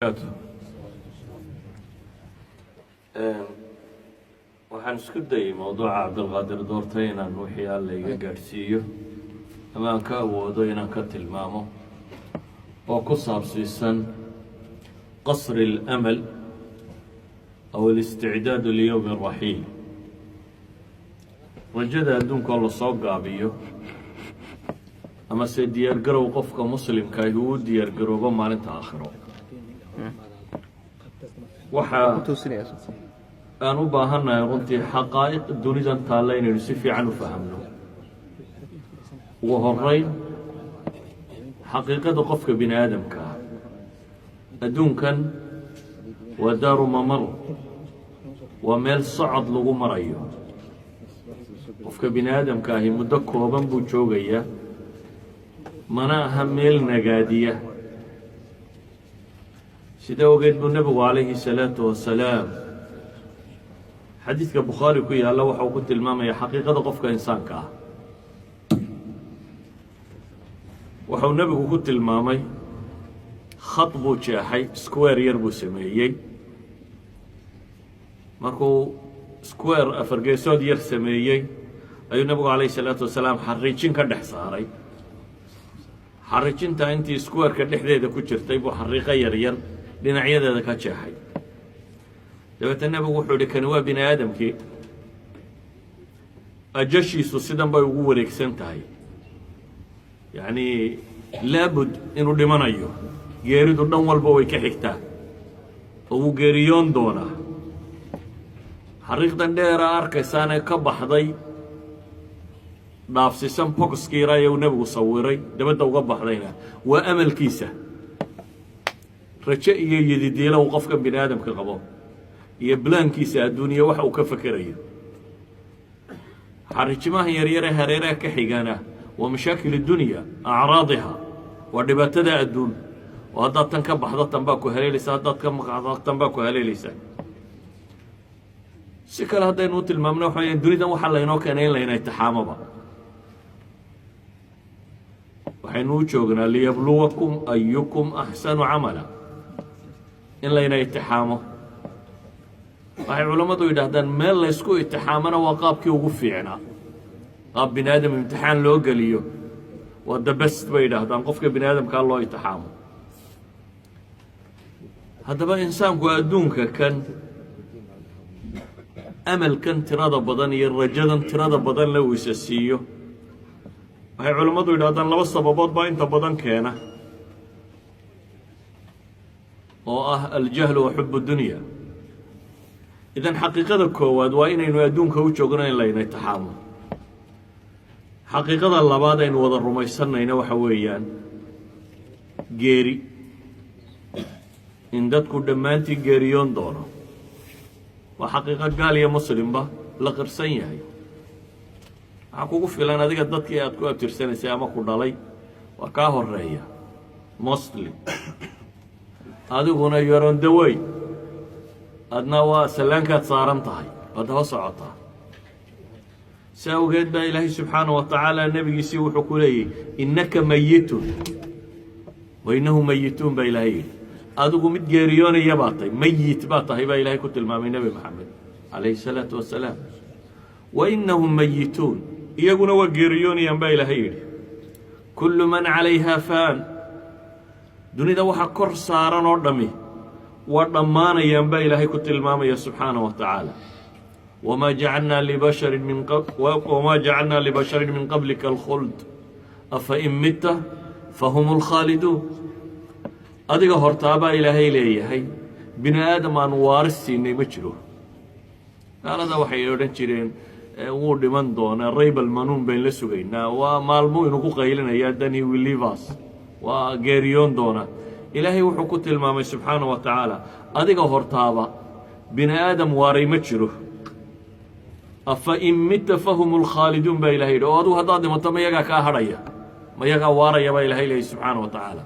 Barakaatu. Waxaan isku dayay mowduuca Cabdulqaadir doortay inaan wixii Alla iga gaadhsiiyo ama aan ka awoodo inaan ka tilmaamo, oo ku saabsiisan قصر الأمل أو الاستعداد ليوم الرحيل, rajada adduunka oo lasoo gaabiyo ama se diyaargarow qofka muslimka ahi uu diyaargaroobo maalinta aakhiro. Waxa aan u baahannahay runtii xaqaa'iq dunidan taalla inaynu si fiican u fahamno. Ugu horeyn, xaqiiqada qofka bini aadamka ah, adduunkan waa دار ممر, waa meel socod lagu marayo. Qofka bini aadamka ahi muddo kooban buu joogayaa, mana aha meel nagaadiya. Sida ogeed buu nebigu calayhi الsalaatu wasalaam xadiidka Bukhaari ku yaalla waxa uu ku tilmaamaya xaqiiqada qofka insaanka ah. Waxau nebigu ku tilmaamay khad buu jeexay, square yar buu sameeyey. Markuu square afargeesood yar sameeyey ayuu nebigu calayhi salaatu wasalaam xariijin ka dhex saaray. Xariijinta intii squareka dhexdeeda ku jirtay buu xariiqo yar yar dhinacyadeeda ka jeexay. Dabeetna nebigu wuxuu yihi, "Kani waa bini aadamkii, ajashiisu sidan bay ugu wareegsan tahay, yacni laabud inuu dhimanayo, geeridu dhan walba way ka xigtaa oo wuu geeriyoon doonaa. Xariiqdan dheera arkaysaanee ka baxday, dhaafsisan boxkiira ee uu nebigu sawiray, dabadda uga baxdayna waa amalkiisa, rajo iyo yadidiilo uu qofkan bini aadamka qabo iyo balaankiisa adduuniya waxa uu ka fekerayo. Xariijimahan yaryaree hareeraha ka xigana waa مشاكل الدنيا أعراضها, waa dhibaatada adduun, oo haddaad tan ka baxdo tan baa ku haleelaysa, haddaad ka maqacdo tan baa ku haleelaysa." Si kale haddaynu u tilmaamno, waxa weya dunidan waxaa laynoo keenay in layna itixaamoba. Waxaynu u joognaa ليبلوكم أيكم أحسن عملا, in layna itixaamo. Waxay culammadu yidhaahdaan meel laysku itixaamona waa qaabkii ugu fiicnaa, qaab bini aadam imtixaan loo geliyo waa the best bay yidhaahdaan, qofka bini aadamkaa loo itixaamo. Haddaba insaanku adduunka kan amalkan tirada badan iyo rajadan tirada badan la uu isa siiyo, waxay culammadu yidhahdaan laba sababood baa inta badan keena, oo ah الجهل وحب الدنيا. إذن xaqiiqada koowaad waa inaynu adduunka u joogno in layna itixaamo. Xaqiiqada labaad aynu wada rumaysanayna waxa weeyaan geeri, in dadku dhammaantii geeriyoon doono. Waa xaqiiqo gaal iyo muslimba la qirsan yahay. Waxaa kugu filan adiga dadkii aad ku abtirsanaysay ama ku dhalay waa kaa horeeya mostly, adiguna you're on the way, adna waa sallaankaad saaran tahay, waad daba socotaa. Si awgeed baa Ilaahay subxaanaه wa tacaala nebigiisii wuxuu ku leeyahy, "إنك ميت وإنهم ميتون" baa Ilaahay yidhi. Adigu mid geeriyoonaya baa tahay, ميت baa tahay baa Ilahay ku tilmaamay Nebi Maxamed calayhi الsalaatu wasalaam. وإنهم ميتون, iyaguna waa geeriyoonayaan baa Ilaahay yidhi. كل من عليها فان, dunida waxa kor saaran oo dhami waa dhammaanayaan baa Ilaahay ku tilmaamaya subxaanaه wa tacaala. وما جعلنا لبشر من قبلك الخلد أفإن مت فهم الخالدون. Adiga hortaabaa Ilaahay leeyahay bini aadam aan waaris siinay ma jiro. Gaalada waxay odhan jireen wuu dhiman doonaa, ريب المنون bayn la sugaynaa, waa maalmuu inugu qaylinayaa, then he will leave us, waa geeriyoon doonaa. Ilaahay wuxuu ku tilmaamay subxaanaه wa tacaala adiga hortaaba bini aadam waaray ma jiro. أفإن مت فهم الخالدون baa Ilahay yidhi. Oo adigu haddaad dhimato ma yagaa kaa hadhaya, ma yagaa waaraya baa Ilahay leeyay subxaana wa tacaala.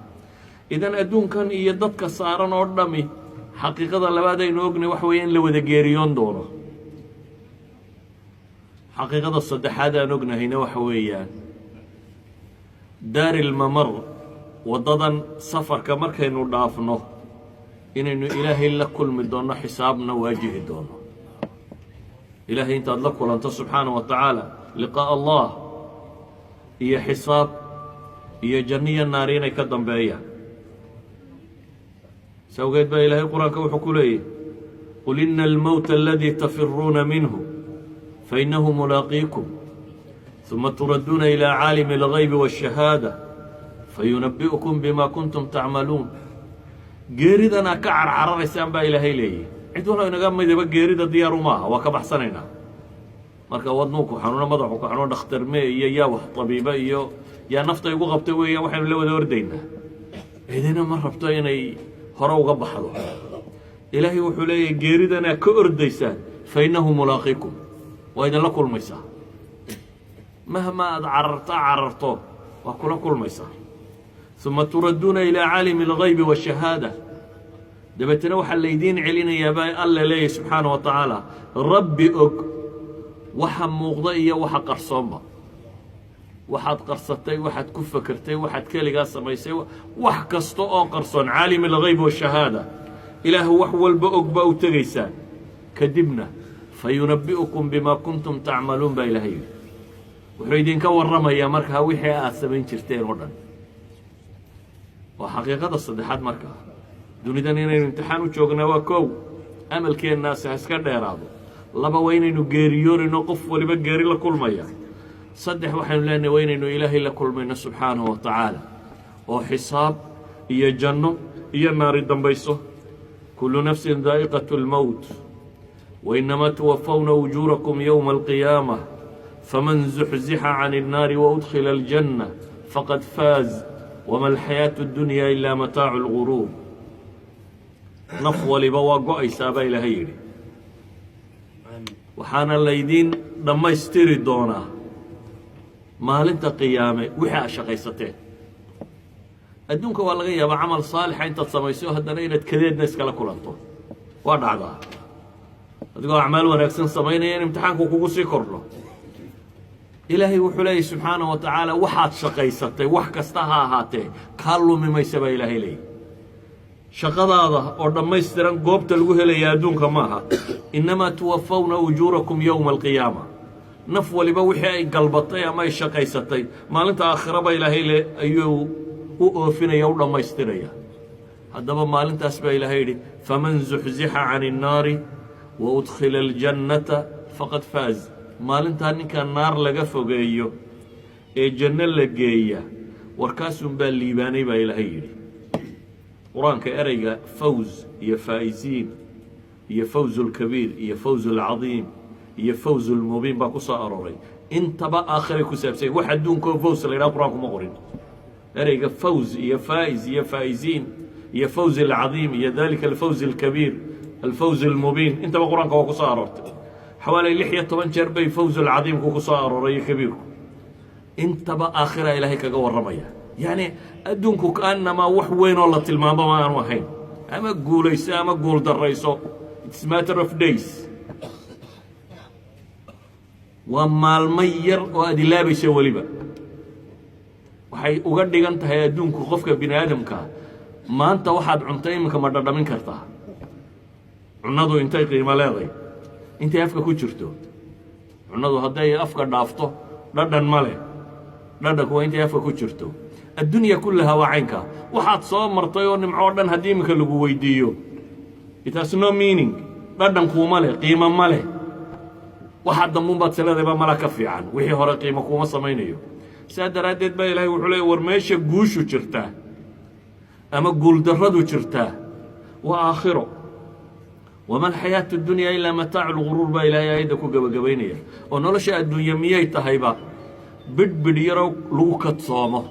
إذن adduunkan iyo dadka saaran oo dhami, xaqiiqada labaad aynu ognay waxa weeye in la wada geeriyoon doono. Xaqiiqada saddexaad aan ognahayna waxa weeyaan دار الممر, waddadan safarka markaynu dhaafno. Inaynu Ilaahay la kulmi doonno, xisaabna waajihi doono. Ilaahay intaad la kulanto subxaana wa tacaala, liqaa Allah iyo xisaab iyo janno iyo naari inay ka dambeeyaan. Sawgeed baa Ilaahay Qur-aanka wuxuu ku leeyahy: قل إن الموت الذي تفرون منه فإنه ملاقيكم ثم تردون إلى عالم الغيب والشهادة فينبئكم بما كنتم تعملون. Geeridanaa ka carcararaysaan baa Ilaahay leeyahy. Cid waloo inaga midaba geerida diyaaru maaha, waa ka baxsanaynaa. Marka wadnuu ku xanuuno, madaxu ku xanuuno, dhakhtarme iyo yaa wax tabiiba iyo yaa nafta igu qabtay weeyaan waxaynu la wada ordaynaa. Cidina ma rabto inay hore uga baxdo. Ilaahay wuxuu leeyahy: geeridanaa ka ordaysaan، فإنه ملاقيكم, waa idinla kulmaysaa. Mahma aad cararto cararto, waa kula kulmaysaa. ثم تردون إلى عالم الغيب والشهادة, dabeetana waxaa laydiin celinayaa baa Alla leeyahy subxaana wa tacaala, Rabbi og waxa muuqda iyo waxa qarsoonba, waxaad qarsatay, waxaad ku fakertay, waxaad keligaa samaysay, wax kasta oo qarsoon. عالم الغيب والشهادة, Ilaah wax walba og baa u tegaysaa. Kadibna فينبئكم بما كنتم تعملون baa Ilahay yidhi. Wuxuu idinka warramayaa markaa wixii aad samayn jirteen oo dhan. Waa xaqiiqada saddexaad. Markaa dunidan inaynu imtixaan u joognaa waa kow, amalkeennaasi ha iska dheeraado. Laba, waa inaynu geeriyoonayno, qof waliba geeri la kulmaya. Saddex, waxaynu leenahay waa inaynu Ilaahay la kulmayno subxaanahu wa tacaala, oo xisaab iyo janno iyo naari dambayso. كل نفس ذائقة الموت وإنما توفون أجوركم يوم القيامة فمن زحزح عن النار وأدخل الجنة فقد فاز وما الحياة الدنيا إلا متاع الغرور. Naf waliba waa go-aysaa baa Ilaahay yidhi, waxaana laydiin dhammaystiri doonaa maalinta qiyaame wixii aad shaqaysateen. Adduunka waa laga yaabaa camal saalixa intaad samayso haddana inaad kadeedna iskala kulanto. Waa dhacdaa adigoo acmaal wanaagsan samaynaya in imtixaanku kugu sii kordho. Ilaahay wuxuu leeyahy subxaanaه wa tacaala, waxaad shaqaysatay wax kasta ha ahaatee kaa lumi maysa baa Ilaahay leeyahy. Shaqadaada oo dhammaystiran goobta lagu helaya adduunka maaha. إنما توفون أجوركم يوم القيامة. Naf waliba wixii ay galbatay ama ay shaqaysatay maalinta aakhiraba Ilaahay le ayuu u oofinaya, u dhammaystiraya. Haddaba maalintaas baa Ilaahay yidhi: فمن زحزح عن النار وأدخل الجنة فقد فاز. Maalintaa ninka naar laga fogeeyo ee janno la geeya, warkaasun baa liibaanay baa Ilaahay yidhi. Qur-aanka ereyga فوز iyo فائزين iyo فوز الكبير iyo فوز العظيم iyo فوز المبين baa ku soo arooray. Intaba aakhiray ku saabsanya. Wax adduunkaoo فوز la yidhaha Qur-aanku ma qorin. Ereyga فوز iyo فائز iyo فائزين iyo فوز العظيم iyo ذلك الفوز الكبير، الفوز المبين, intaba Qur-aanka waa ku soo aroortay. Xawaalay 16 jeer bay فوز العظيم ku soo arooray iyo kabiirku. Intaba aakhira Ilaahay kaga warramaya. Yacni adduunku kaanamaa wax weyn oo la tilmaamo ma aanu ahayn. Ama guulayso ama guul darrayso, it's matter of days, waa maalmo yar oo aad ilaabayso. Weliba waxay uga dhigan tahay adduunku qofka bini aadamkaa, maanta waxaad cuntay iminka ma dhadhamin kartaa. Cunadu intay qiimo leeday intay afka ku jirto. Cunadu hadday afka dhaafto dhadhan ma leh. Dhadhanku waa intay afka ku jirto. Addunya kullaha waa caynkaa. Waxaad soo martay oo nimco o dhan haddii iminka lagu weydiiyo, it has no meaning. Dhadhan kuuma leh, qiimo ma leh. Waxa dambuunbaad saleedayba mala ka fiican, wixii hore qiimo kuuma samaynayo. Saa daraaddeed baa Ilahay wuxuu leey: war meesha guushu jirtaa ama guuldarradu jirtaa waa aakhiro. وما الحياة الدنيا إلا متاع الغرور baa Ilaahay aayadda ku gebagabaynaya. Oo nolosha adduunya miyay tahayba bidhbidh yarow lagu kadsoomo?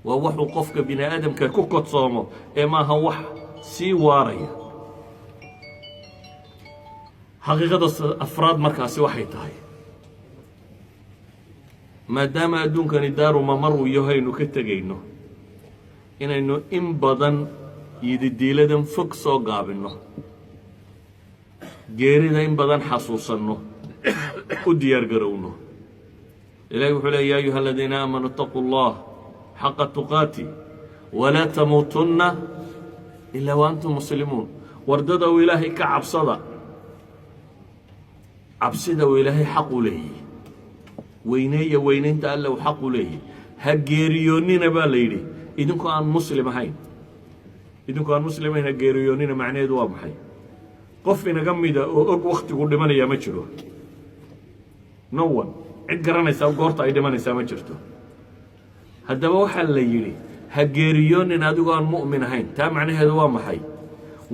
Waa waxuu qofka bini aadamka ku kadsoomo ee maaha wax sii waaraya. Xaqiiqada afraad markaasi waxay tahay, maadaama adduunkani daaru mamar uu yahaynu ka tegayno, inaynu in badan yididiiladan fog soo gaabinno, geerida in badan xasuusanno, u diyaar garowno. Ilahi wuxuu leey: يا أيها الذين آمنوا اتقوا الله حق تقاته ولا تموتن إلا وأنتم مسلمون. Wardadow, Ilaahay ka cabsada, cabsida uu Ilaahay xaq u leeyahy. Weyneeya weynaynta Alle uu xaq u leeyahy. Ha geeriyoonnina, baa la yidhi, idinkoo aan muslim ahayn. Idinkoo aan muslim ahayn ha geeriyoonnina macnaheedu waa maxay? Qof inaga mida oo og waktigu dhimanaya ma jiro. No one, cid garanaysaa goorta ay dhimanaysaa ma jirto. Haddaba waxaa la yidhi, ha geeriyoonin adigoo aan mu'min ahayn. Taa macnaheedu waa maxay?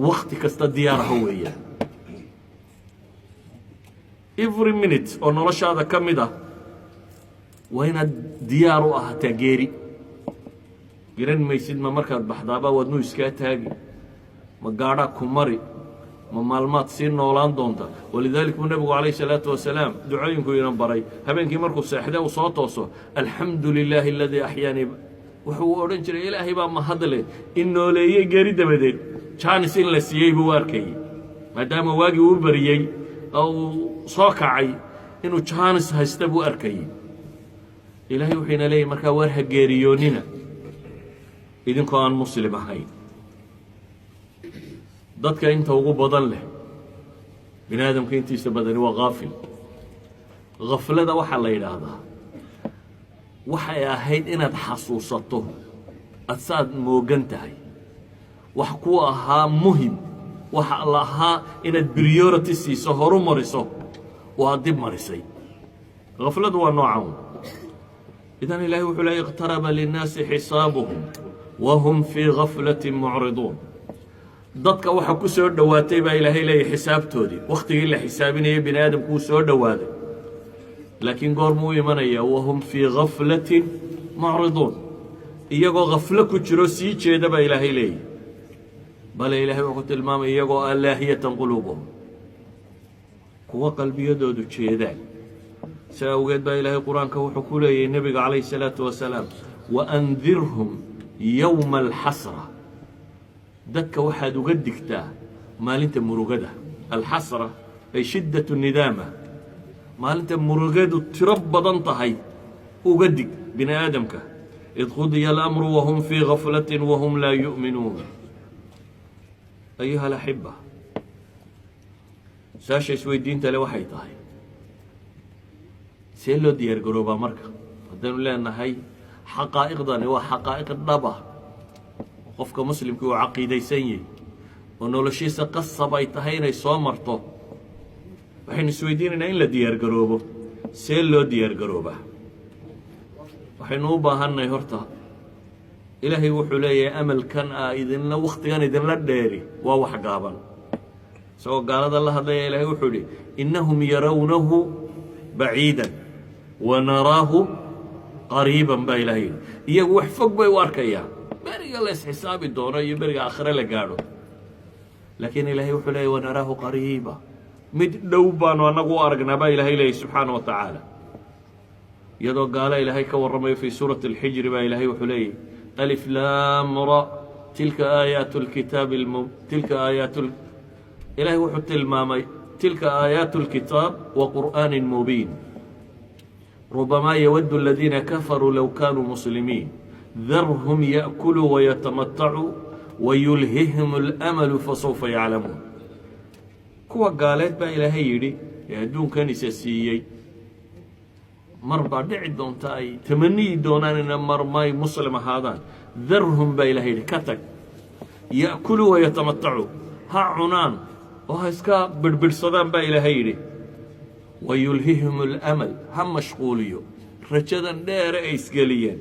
Wakti kasta diyaar aho weeyaan. Every minute oo noloshaada ka mid ah waa inaad diyaar u ahaataa geeri. Garan maysid, ma markaad baxdaabaa wadnuu iskaa taagi, ma gaadhaa ku mari, ma maalmaad sii noolaan doonta? ولذلك buu nebigu calayh salaatu wasalaam ducooyinku ina baray. Habeenkii markuu seexde uu soo tooso, "الحمد لله الذي أحياني", wuxuu odhan jiray, "Ilaahay baa mahadle in nooleeyey." Geeri dabadeed chance in la siiyey buu u arkayey, maadaama waagii uu bariyey oo uu soo kacay, inuu chance haysta buu arkayey. Ilaahay wuxuu ina leeyahy markaa, war ha geeriyoonnina idinkoo aan muslim ahayn. Dadka inta ugu badan leh, bini aadamka intiisa badani waa kaafil. Khaflada waxaa la yidhaahdaa waxay ahayd inaad xasuusato adsaad moogan tahay wax ku ahaa muhim, waxa la ahaa inaad priority siiso, horu mariso, oo aad dib marisay. Khafladu waa noocan. إذن Ilahay wuxuu leey, اقترب للناس حسابهم وهم في غفلة معرضون. Dadka waxa ku soo dhowaatay, baa Ilaahay leeyahy, xisaabtoodii. Wakhtigii la xisaabinayay bini aadamku wuu soo dhowaaday, laakiin goormuu imanaya? وهم في غفلة معرضون, iyagoo khaflo ku jiro, sii jeeda, baa Ilaahay leeyahy. Bale Ilahay wuxuu ku tilmaamay iyagoo ah لاهية قلوبهم, kuwa qalbiyadoodu jeedaan. Si awgeed baa Ilaahay Qur-aanka wuxuu ku leeyahy nebiga calayh الsalaatu wasalaam, وأنذرهم يوم الحسرة. Dadka waxaad uga digtaa maalinta murugada. الحسرة أي شدة الندامة. Maalinta murugadu tiro badan tahay uga dig bini aadamka. إذ قضي الأمر وهم في غفلة وهم لا يؤمنون. أيها الأحبة, su-aasha isweydiinta le waxay tahay, see loo diyaar garoobaa? Marka haddaynu leenahay xaqaa'iqdani waa xaqaa'iq dhaba, qofka muslimkii uu caqiidaysan yahy oo noloshiisa qasab ay tahay inay soo marto, waxaynu isweydiinaynaa in la diyaar garoobo. See loo diyaar garoobaa? Waxaynu u baahannahay horta, Ilaahay wuxuu leeyahay, amalkan ah idinla wakhtigan idinla dheeri waa wax gaaban. Isagoo gaalada la hadlaya, Ilahay wuxuu idhi, إنهم يرونه بعيدا ونراه قريبا, baa Ilahay yidhi. Iyagu wax fog bay u arkayaan, beriga la isxisaabi doono iyo beriga aakhire la gaadho, laakiin Ilaahay wuxuu leeyay, ونراه قريبا, mid dhow baanu annagu u aragnaa, baa Ilahay leeyay subxaana wa tacaala. Iyadoo gaalo Ilaahay ka warramayo fii suurati Alxijri, baa Ilahay wuxuu leeyahy, ألف لام را تلك آيات الكتاب تلك آيات, Ilahay wuxuu tilmaamay, تلك آيات الكتاب وقرآن مبين. ربما يود الذين كفروا لو كانوا مسلمين. ذرهم يأكلوا ويتمتعوا ويلههم الأمل فسوف يعلمون. Kuwa gaaleed baa Ilaahay yidhi ee adduunkan isa siiyey, mar baa dhici doonta ay tamaniyi doonaan ina marmay muslim ahaadaan. ذرهم, baa Ilahay yidhi, ka tag. يأكلوا ويتمتعوا, ha cunaan oo ha iska birbidhsadaan, baa Ilaahay yidhi. ويلههم الأمل, ha mashquuliyo rajadan dheere ay isgeliyeen.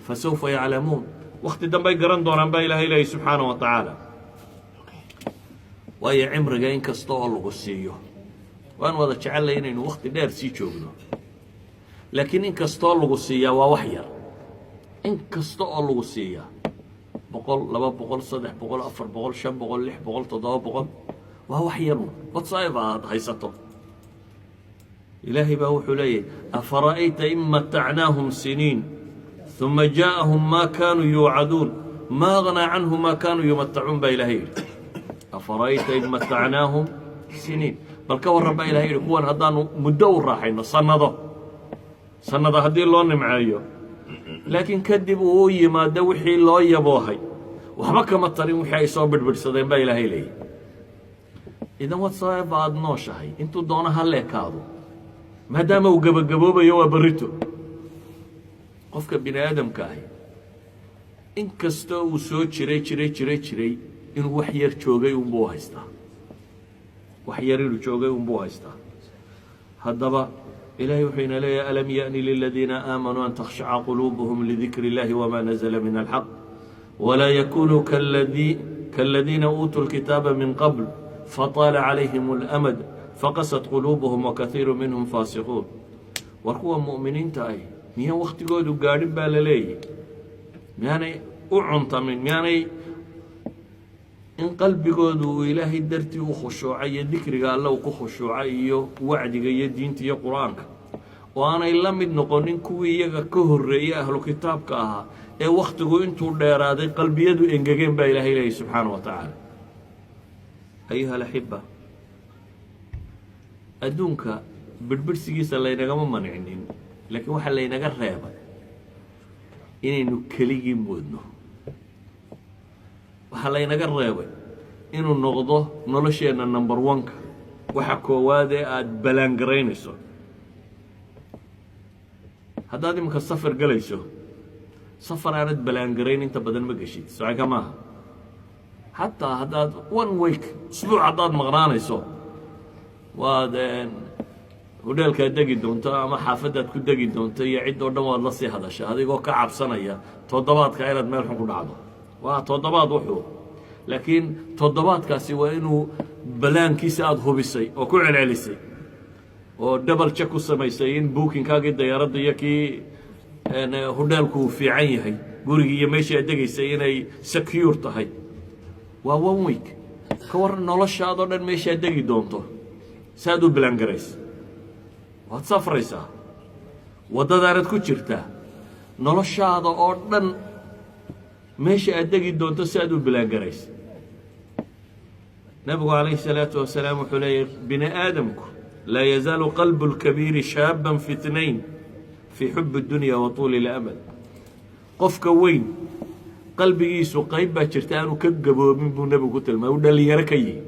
فسوف يعلمون, wakhti dambay garan doonaan, baa Ilahay leeyay subxaana wa tacaala. Waayo, cimriga in kasta oo lagu siiyo, waan wada jecellay inaynu wakhti dheer sii joogno, laakiin in kastoo lagu siiyaa waa wax yar. In kasta oo lagu siiyaa, 100, 200, 300, 400, 500, 600, 700, waa wax yarun whatsoever aad haysato. Ilaahay baa wuxuu leeyahy, أفرأيت إن متعناهم سنين ثم جاءهم ما كانوا يوعدون ما أغنى عنهم ما كانوا يمتعون, baa Ilahay yidhi. أفرأيت إن متعناهم سنين, bal ka warran, baa Ilahay yidhi, kuwan haddaanu muddo u raaxayno, sannado sannada haddii loo nimceeyo, laakiin kadib uu u yimaado wixii loo yaboohay. Waxba kama tarin wixii ay soo bidhbidhsadeen baa Ilaahay leeyahy. Idan whatsoever aada nooshahay, intuu doono ha leekaado, maadaama uu gebagaboobayo, waa berrito. Qofka bini aadamka ahi, in kastoo uu soo jiray, jiray, jiray, jiray, inuu wax yar joogay unbuu haystaa, wax yar inuu joogay unbuu haystaa. Haddaba Ilahay wuxuu ina leeyahy: ألم يأن للذيina آamanuu أن تkhشhaca quluubuهm لdikri الlahi وma نزla min الxaq وlaa ykunuu kاladiina uutuu الkitaaba min qabl faطaala عalayhim الأmad faqasat quluubuhum وkahiiru minhum faasiquun. War kuwa mu'miniinta ahi miyaan wakhtigoodu gaadhin baa la leeyahy? Miyaanay u cuntamin? Miyaanay in qalbigoodu uu Ilaahay dartii u khushuucay iyo dikriga Alle uu ku khushuucay iyo wacdiga iyo diinta iyo Qur-aanka, oo aanay la mid noqonin kuwii iyaga ka horreeyey, ahlu kitaabka ahaa, ee wakhtigu intuu dheeraaday qalbiyadu engegeen baa Ilaahay leeyahy subxaana wa tacaala? أيها الأحبة, adduunka bidhbidhsigiisa laynagama mancinin, laakiin waxaa laynaga reebay inaynu keligii moodno. Waxaa laynaga reebay inuu noqdo nolosheenna number one-ka, waxa koowaad ee aada balaangaraynayso. Haddaad iminka safar gelayso, safar aanad balaangarayn inta badan ma geshid, socanka maaha. Xataa haddaad one week, usbuuc haddaad maqnaanayso, waad hodheelkaad degi doonto ama xaafaddaad ku degi doonto iyo cid oo dhan waad la sii hadasha, adigoo ka cabsanaya toddobaadka inaad meel xun ku dhacdo. Waa toddobaad wuxuu, laakiin toddobaadkaasi waa inuu balaankiisa aada hubisay oo ku celcelisay oo double check ku samaysay in bookingkaagii dayaaradda iyo kii hodheelku uu fiican yahay, gurigii iyo meeshii aad degaysay inay secure tahay. Waa one week. Ka waran noloshaadoo dhan meeshaad degi doonto saaad u bilaangaraysa? Waad safraysaa, waddadaanad ku jirtaa, noloshaada oo dhan meesha aad degi doonto si aad u bilaangaraysa. Nabigu calayhi salaatu wasalaam wuxuu leeyahy: bini aadamku لا يزال قلب الكبير شابا في اثنين، في حب الدنيا وطول الأمل. Qofka weyn qalbigiisu qayb baa jirta aanu ka gaboobin buu Nebigu ku tilmaamay, uu dhallinyaro ka yihi.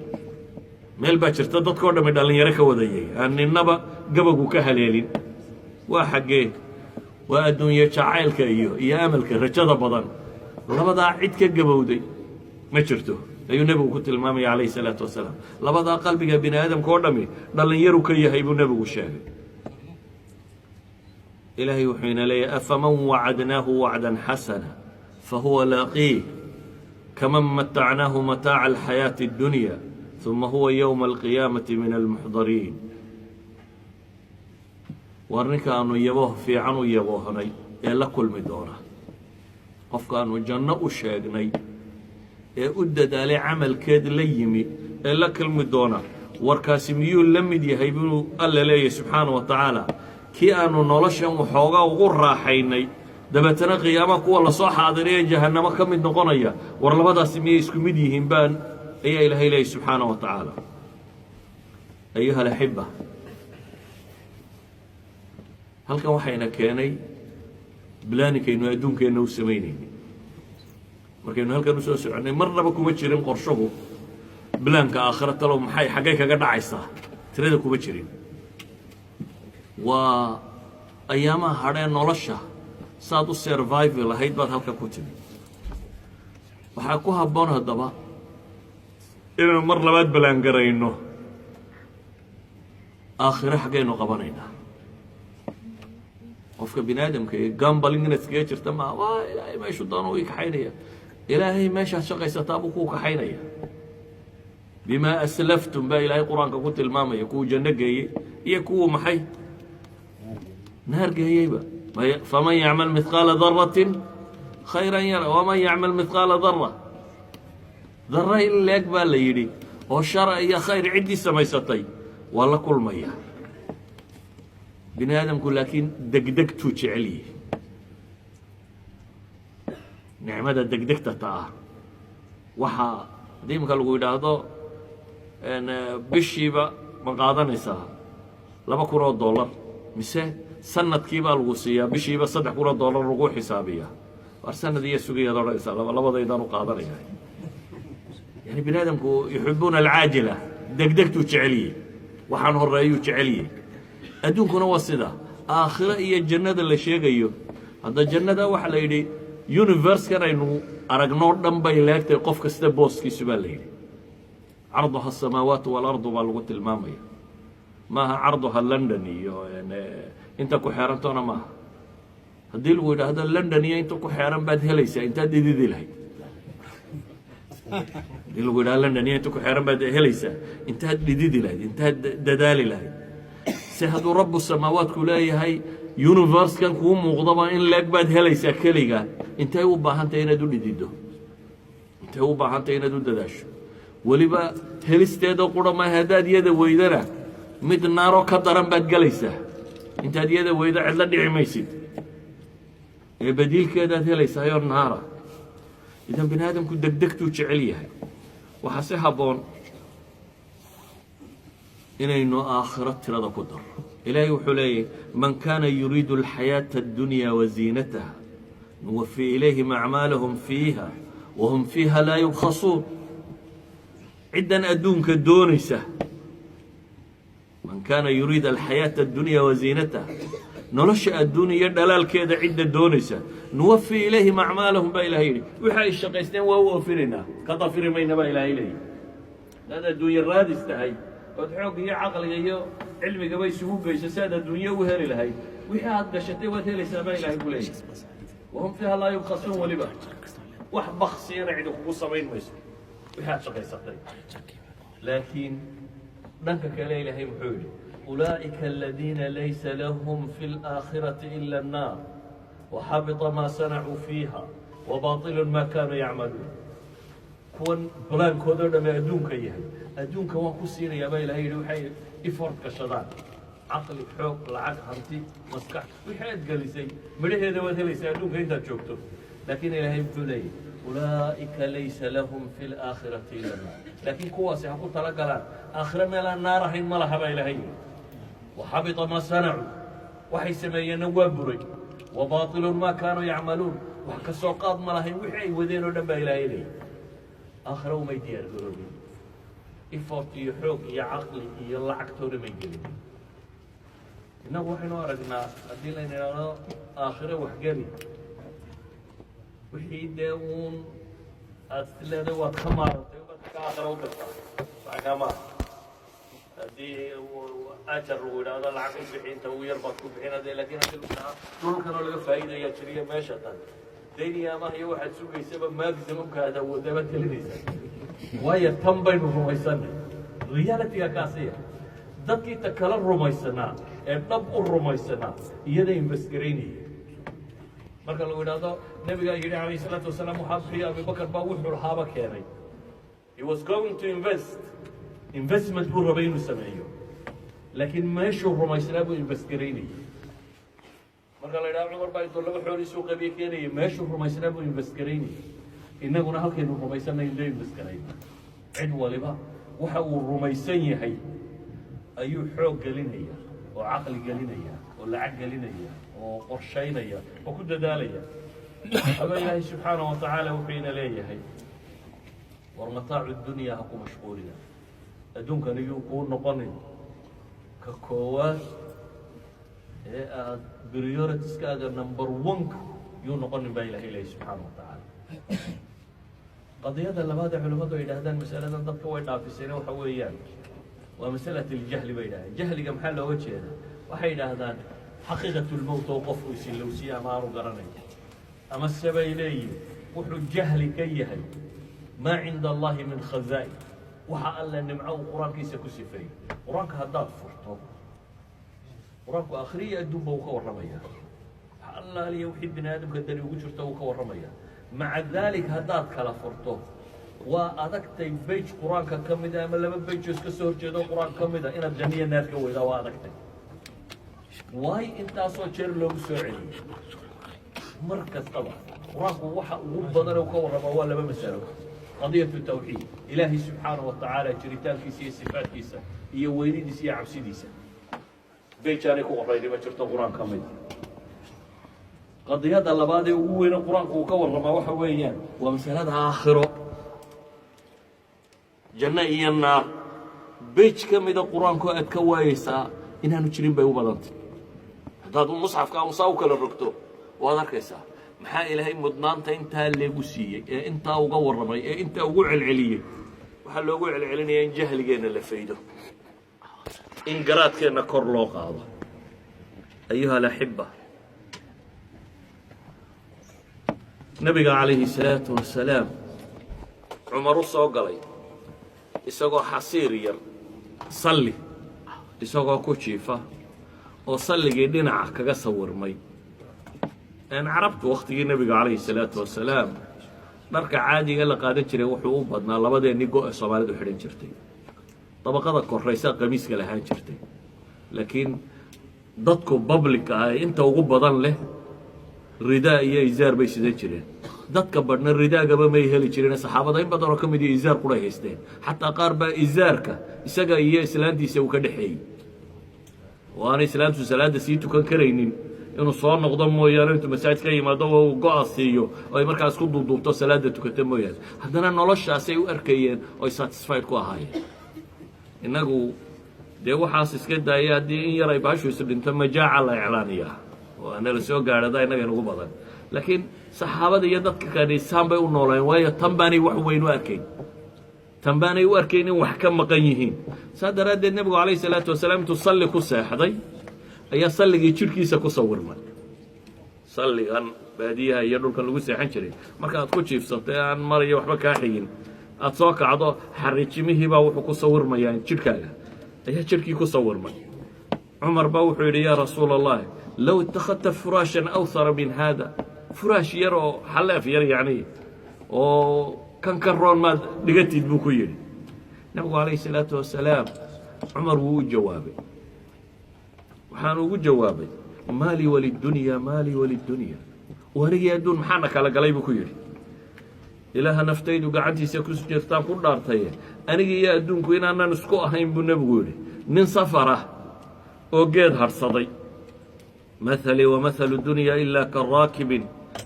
Meel baa jirta dadkao dhami dhallinyaro ka wadayay, aan ninnaba gabagu ka haleelin. Waa xaggee? Waa adduunye jacaylka iyo amalka, rajada badan. Labadaa cid ka gabowday ma jirto ayuu Nebigu ku tilmaamaya calayhi salaatu wasalaam. Labadaa qalbiga bini aadamka oo dhami dhallinyaru ka yahay buu Nebigu sheegay. Ilaahay wuxuu ina leeyahy: أفمن وعدناه وعدا حسنا فهو لاقيه كمن متعناه متاع الحياة الدنيا ثم هو يوم القيامة من المحضرين. War ninkaanu yabooh fiican u yaboohnay ee la kulmi doona, qofkaanu janno u sheegnay ee u dadaalay, camalkeed la yimi, ee la kulmi doona, warkaasi miyuu la mid yahay buu Alla leeyahy subxaana wa tacaala, kii aanu noloshan waxoogaa ugu raaxaynay, dabeetana qiyaamaha kuwa lasoo xaadiriya jahannamo ka mid noqonaya? War labadaasi miyay isku mid yihiin baan ayaa Ilaahay leeyahy subxaana wa tacaala? أيها الأحبة, halkan waxayna keenay planningkaynu adduunkeenna u samaynayna. Markaynu halkan usoo soconnay, marnaba kuma jirin qorshuhu planka aakhira. Talow maxay xaggay kaga dhacaysaa? Tirada kuma jirin. Waa ayaamaha hadhee nolosha saad u survive lahayd baad halkan ku timi. Waxaa ku habboon haddaba inaynu mar labaad balaangarayno aakhiro xaggaynu qabanaynaa. Qofka bini aadamka ee gambling inaad iskaga jirta maa. Waa Ilaahay meeshuu doono ii kaxaynaya. Ilaahay meeshaad shaqaysataa buu kuu kaxaynaya. بما أسلفتم baa Ilaahay Qur-aanka ku tilmaamaya kuwuu janno geeyey iyo kuwuu maxay naar geeyeyba. فمن يعمل مثقال ذرة خيرا يره ومن يعمل مثقال ذرة, dara in leeg baa la yidhi oo shara iyo khayr ciddii samaysatay waa la kulmaya. Bini aadamku laakiin degdegtuu jecel yihi, nicmada degdegta ta ah. Waxaa haddii iminka lagu yidhaahdo bishiiba ma qaadanaysaa $2,000, mise sanadkiibaa lagu siiyaa bishiiba $3,000 lagu xisaabiyaa? War sanad iyo sugayaad odhanaysaa, laba labadaydaan u qaadanaya. Yani bini aadamku يحبون العاجلة, degdegtuu jeceliyey, waxaan horeeyuu jeceliyey. Adduunkuna waa sida. Aakhiro iyo jannada la sheegayo, hadda jannada waxaa la yidhi universe-kan aynu aragnoo dhan bay leegtay qof kasta booskiisu baa la yidhi. عرضها السماوات والأرض baa lagu tilmaamaya. Maaha عرضها London iyo inta ku xeerantoona maaha. Haddii lagu yidhaahdo London iyo inta ku xeeran baad helaysaa, intaad dhididi lahayd? Haddii lagu yidhahdo London iyo inta ku xeeran baad helaysaa, intaad dhididi lahayd, intaad dadaali lahayd? Se hadduu رب السماوات ku leeyahay universe-kan kuu muuqdaba in leeg baad helaysaa keliga, intay u baahantahay inaad u dhidido? Intay u baahantahay inaad u dadaasho? Weliba helisteeda qura maaha, haddaad iyada weydana mid naaro ka daran baad gelaysaa. Intaad iyada weydo cidla dhici maysid ee badiilkeedaad helaysaayoo naara. Idan bini aadamku degdegtuu jecel yahay. Waxaa si habboon inaynu aakhiro tirada ku darro. Ilaahay wuxuu leeyahy: من كان يريد الحياة الدنيا وزينتها نوف إليهم أعمالهم فيها وهم فيها لا يبخسون. Ciddan adduunka doonaysa, من كان يريد الحياة الدنيا وزينتها, nolosha adduun iyo dhalaalkeeda cidda doonaysa, نوف إليهم أعمالهم baa ilahay yidhi. Wixi ay shaqaysteen waa u oofinaynaa, ka dafiri mayna baa ilaahay leeyihi. Hadaad adduunye raadis tahay ood xoog iyo caqliga iyo cilmigaba isugu geyso si aad adduunye u heli lahayd, wixii aad gashatay waad helaysaa baa ilahay ku leeyahy. وهم فيها لا يبخسون, weliba wax baksiyana cidi kugu samayn mayso wixii aad shaqaysatay. Laakiin dhanka kale ilaahay muxuu yidhi? أولئك الذين ليس لهم في الآخرة إلا النار وحبط ما صنعوا فيها وباطل ما كانوا يعملون. Kuwan balaankoodo dhamme adduunka yahay, adduunka waan ku siinayaa baa ilahay yidhi. Waxay effort gashadaan, caqli, xoog, lacag, hanti, maskax, wixii aad gelisay midhaheeda waad helaysaa adduunka intaad joogto. Laakiin ilaahay muxuu leeyahy? أولئك ليس لهم في الآخرة إلا النار. Laakiin kuwaasi ha ku tala galaan, aakhire meelaan naar ahayn ma laha baa ilahay yidhi. وحبط ما صنعوا, waxay sameeyeenna waa buray. وباطل ما كانوا يعملون, wax ka soo qaad ma lahayn wixii ay wadeen oo dhan baa ilaahay leeyahy. Aakhire umay diyaar garoobin, effort iyo xoog iyo caqli iyo lacagtoona may gelin. Innagu waxaynu aragnaa haddii layna idhaahdo aakhire waxgeli, wixii dee uun aad is leedahay waad ka maarantay ubaad ka aakhire u dirtaa. Sax maaha? Haddii ajar lagu yidhaahdo lacag u bixi, inta ugu yar baad ku bixin hadee. Lakin haddii lagu dhahaa dhulkan oo laga faa'iidayaa jiriyo meesha tan dayn iyo amaah iyo waxaad sugaysaba maximum-ka aad awooddabaad gelinaysaa, waayo tan baynu rumaysanay, reality-ga kaasiya. Dadkii ta kala rumaysanaa ee dhab u rumaysanaa iyada invest garaynaya. Marka lagu yidhaahdo nabigaa yidhi calayh isalaatu wasalaam waxaa bixiya, Abubakar baa wuxuu lahaaba keenay. He was going to invest, investment buu rabay inuu sameeyo, laakiin meeshuu rumaysnaa buu invest garaynayay. Marka la yidhaha Cumar baa intuu laba xooliisuu qabiye keenayay, meeshuu rumaysnaa buu invest garaynayay. Innaguna halkaynu rumaysanay indoo invest garayna. Cid waliba waxa uu rumaysan yahay ayuu xoog gelinaya oo caqli gelinaya oo lacag gelinaya oo qorshaynaya oo ku dadaalaya. Aba ilaahay subxaanaه wa tacaala wuxuu ina leeyahay: war متاع الدنيا ha ku mashquulina, adduunkan iyuu kuu noqonin ka koowaad ee aada priorities-kaaga number one-ka yuu noqonin baa ilahay leeyahy subxaana wa tacaala. Qadiyada labaad ee culimmadu ay yidhahdaan masaladan dadka way dhaafisayna waxa weeyaan waa مسألة الجهل bay yidhahdeen. Jahliga maxaa looga jeeda? Waxay yidhaahdaan حقيقة الموت oo qofku isilowsiye ama aanu garanayn, ama se bay leeyihin wuxuu jahli ka yahay ما عند الله من خزائن, waxa alle nimco uu qur-aankiisa ku sifeeyey. Qur-aanka haddaad furto, qur-aanku akhriya adduunba uu ka warramaya, waxa allaaliya wixii bini aadamka dani ugu jirta uu ka warramaya. مع ذلك haddaad kala furto, waa adagtay page qur-aanka ka mida ama laba page oo iska soo horjeedo qur-aanka ka mida inaad janniya naar ka weydaa, waa adagtay. Waayo intaasoo jeer loogu soo celiyey mar kastaba qur-aanku waxa ugu badan uu ka warramaa waa laba masalo: قضية التوحيد, ilaahay subxaanaه wa tacaala jiritaankiisa iyo sifaatkiisa iyo weynidiisa iyo cabsidiisa, page aanay ku qorayni ma jirto qur-aan ka mida. Qadiyadda labaad ee ugu weyne Qur-aanku uu ka warramaa waxa weeyaan waa masalada aakhiro, janno iyo naar. Page ka mida Qur-aanku aad ka waayeysaa inaanu jirin bay u badantay. Haddaad musxafka usaa u kala rogto, waad arkaysaa. Maxaa Ilaahay mudnaanta intaa leegu siiyey ee intaa uga warramay ee intaa ugu celceliyey? Waxaa loogu celcelinayaa in jahligeenna la faydo, in garaadkeenna kor loo qaado. أيها الأحبة, Nabiga calayhi salaatu wasalaam Cumar u soo galay isagoo xasiir yar, salli isagoo ku jiifa oo salligii dhinaca kaga sawirmay. Carabtu wakhtigii Nebiga calayhi salaatu wasalaam dharka caadiga la qaadan jiray wuxuu u badnaa labadeenni go' ee Soomaalidu xidhan jirtay. Dabaqada koraysa qamiiska lahaan jirtay, laakiin dadku public ah inta ugu badan leh ridaa iyo izaar bay sidan jireen. Dadka badhna ridaagaba may heli jireen. Saxaabada in badan oo ka mid iyo izaar quray haysteen. Xataa qaar baa izaarka isaga iyo islaantiisa uu ka dhexeeyey oo aanay islaantu salaadda sii tukan karaynin, inuu soo noqdo mooyaane, intuu masaajid ka yimaado uu go-a siiyo oo ay markaas ku duuduubto salaadda tukata mooyaane. Haddana noloshaasay u arkayeen oo ay satisfied ku ahaayeen. Innagu dee waxaas iska daaya, haddii in yar ay baashu isu dhinto, majaaca la iclaaniyaa oo ana la soo gaadhada innaga inugu badan. Laakiin saxaabada iyo dadka kale saan bay u nooleen, waayo tan baanay wax weyn u arkayn, tan baanay u arkayn in wax ka maqan yihiin. Saa daraaddeed Nebigu calayhi salaatu wasalaam intuu salli ku seexday ayaa salligii jidhkiisa ku sawirmay. Salligan baadiyaha iyo dhulkan lagu seexan jiray, marka aad ku jiifsato ee aan marayo waxba kaa xigin, aad soo kacdo, xariijimihiibaa wuxuu ku sawirmayaa jidhkaaga, ayaa jidhkii ku sawirmay. Cumar baa wuxuu yidhi: "Yaa Rasuula Allahi, low ittakhadta furaashan awthara min haada, furaash yar oo xaleef yar yacni oo kan ka roon maad dhigatid," buu ku yidhi. Nabigu calayhi salaatu wasalaam Cumar wuu u jawaabay. Waxaanu ugu jawaabay: "Maa lii walidunya, maa lii walidunya, anigii adduun maxaana kala galay?" buu ku yidhi. "Ilaaha naftaydu gacantiisa ku jirtaan ku dhaartaye, anigi iyo adduunku inaanan isku ahayn," buu Nebigu yidhi, "nin safar ah oo geed hadhsaday. Mathalii wa mathalu dunya ilaa ka raakibin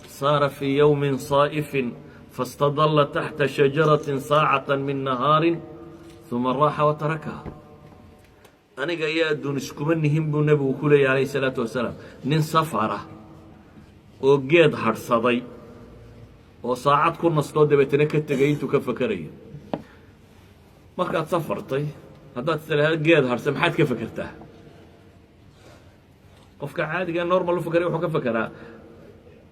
saara fii yowmin saa'ifin fastadalla taxta shajaratin saacata min nahaarin uma raaxa wa tarakaha. Aniga iyo adduun iskuma nihin," buu Nebigu ku leeyay calayhi salaatu wasalaam, "nin safara oo geed hadhsaday oo saacad ku nastoo dabeetana ka tegay intuu ka fakerayo." Markaad safartay, haddaad istiraahdo geed hadhsa, maxaad ka fekertaa? Qofka caadiga normal u fakeray wuxuu ka fekeraa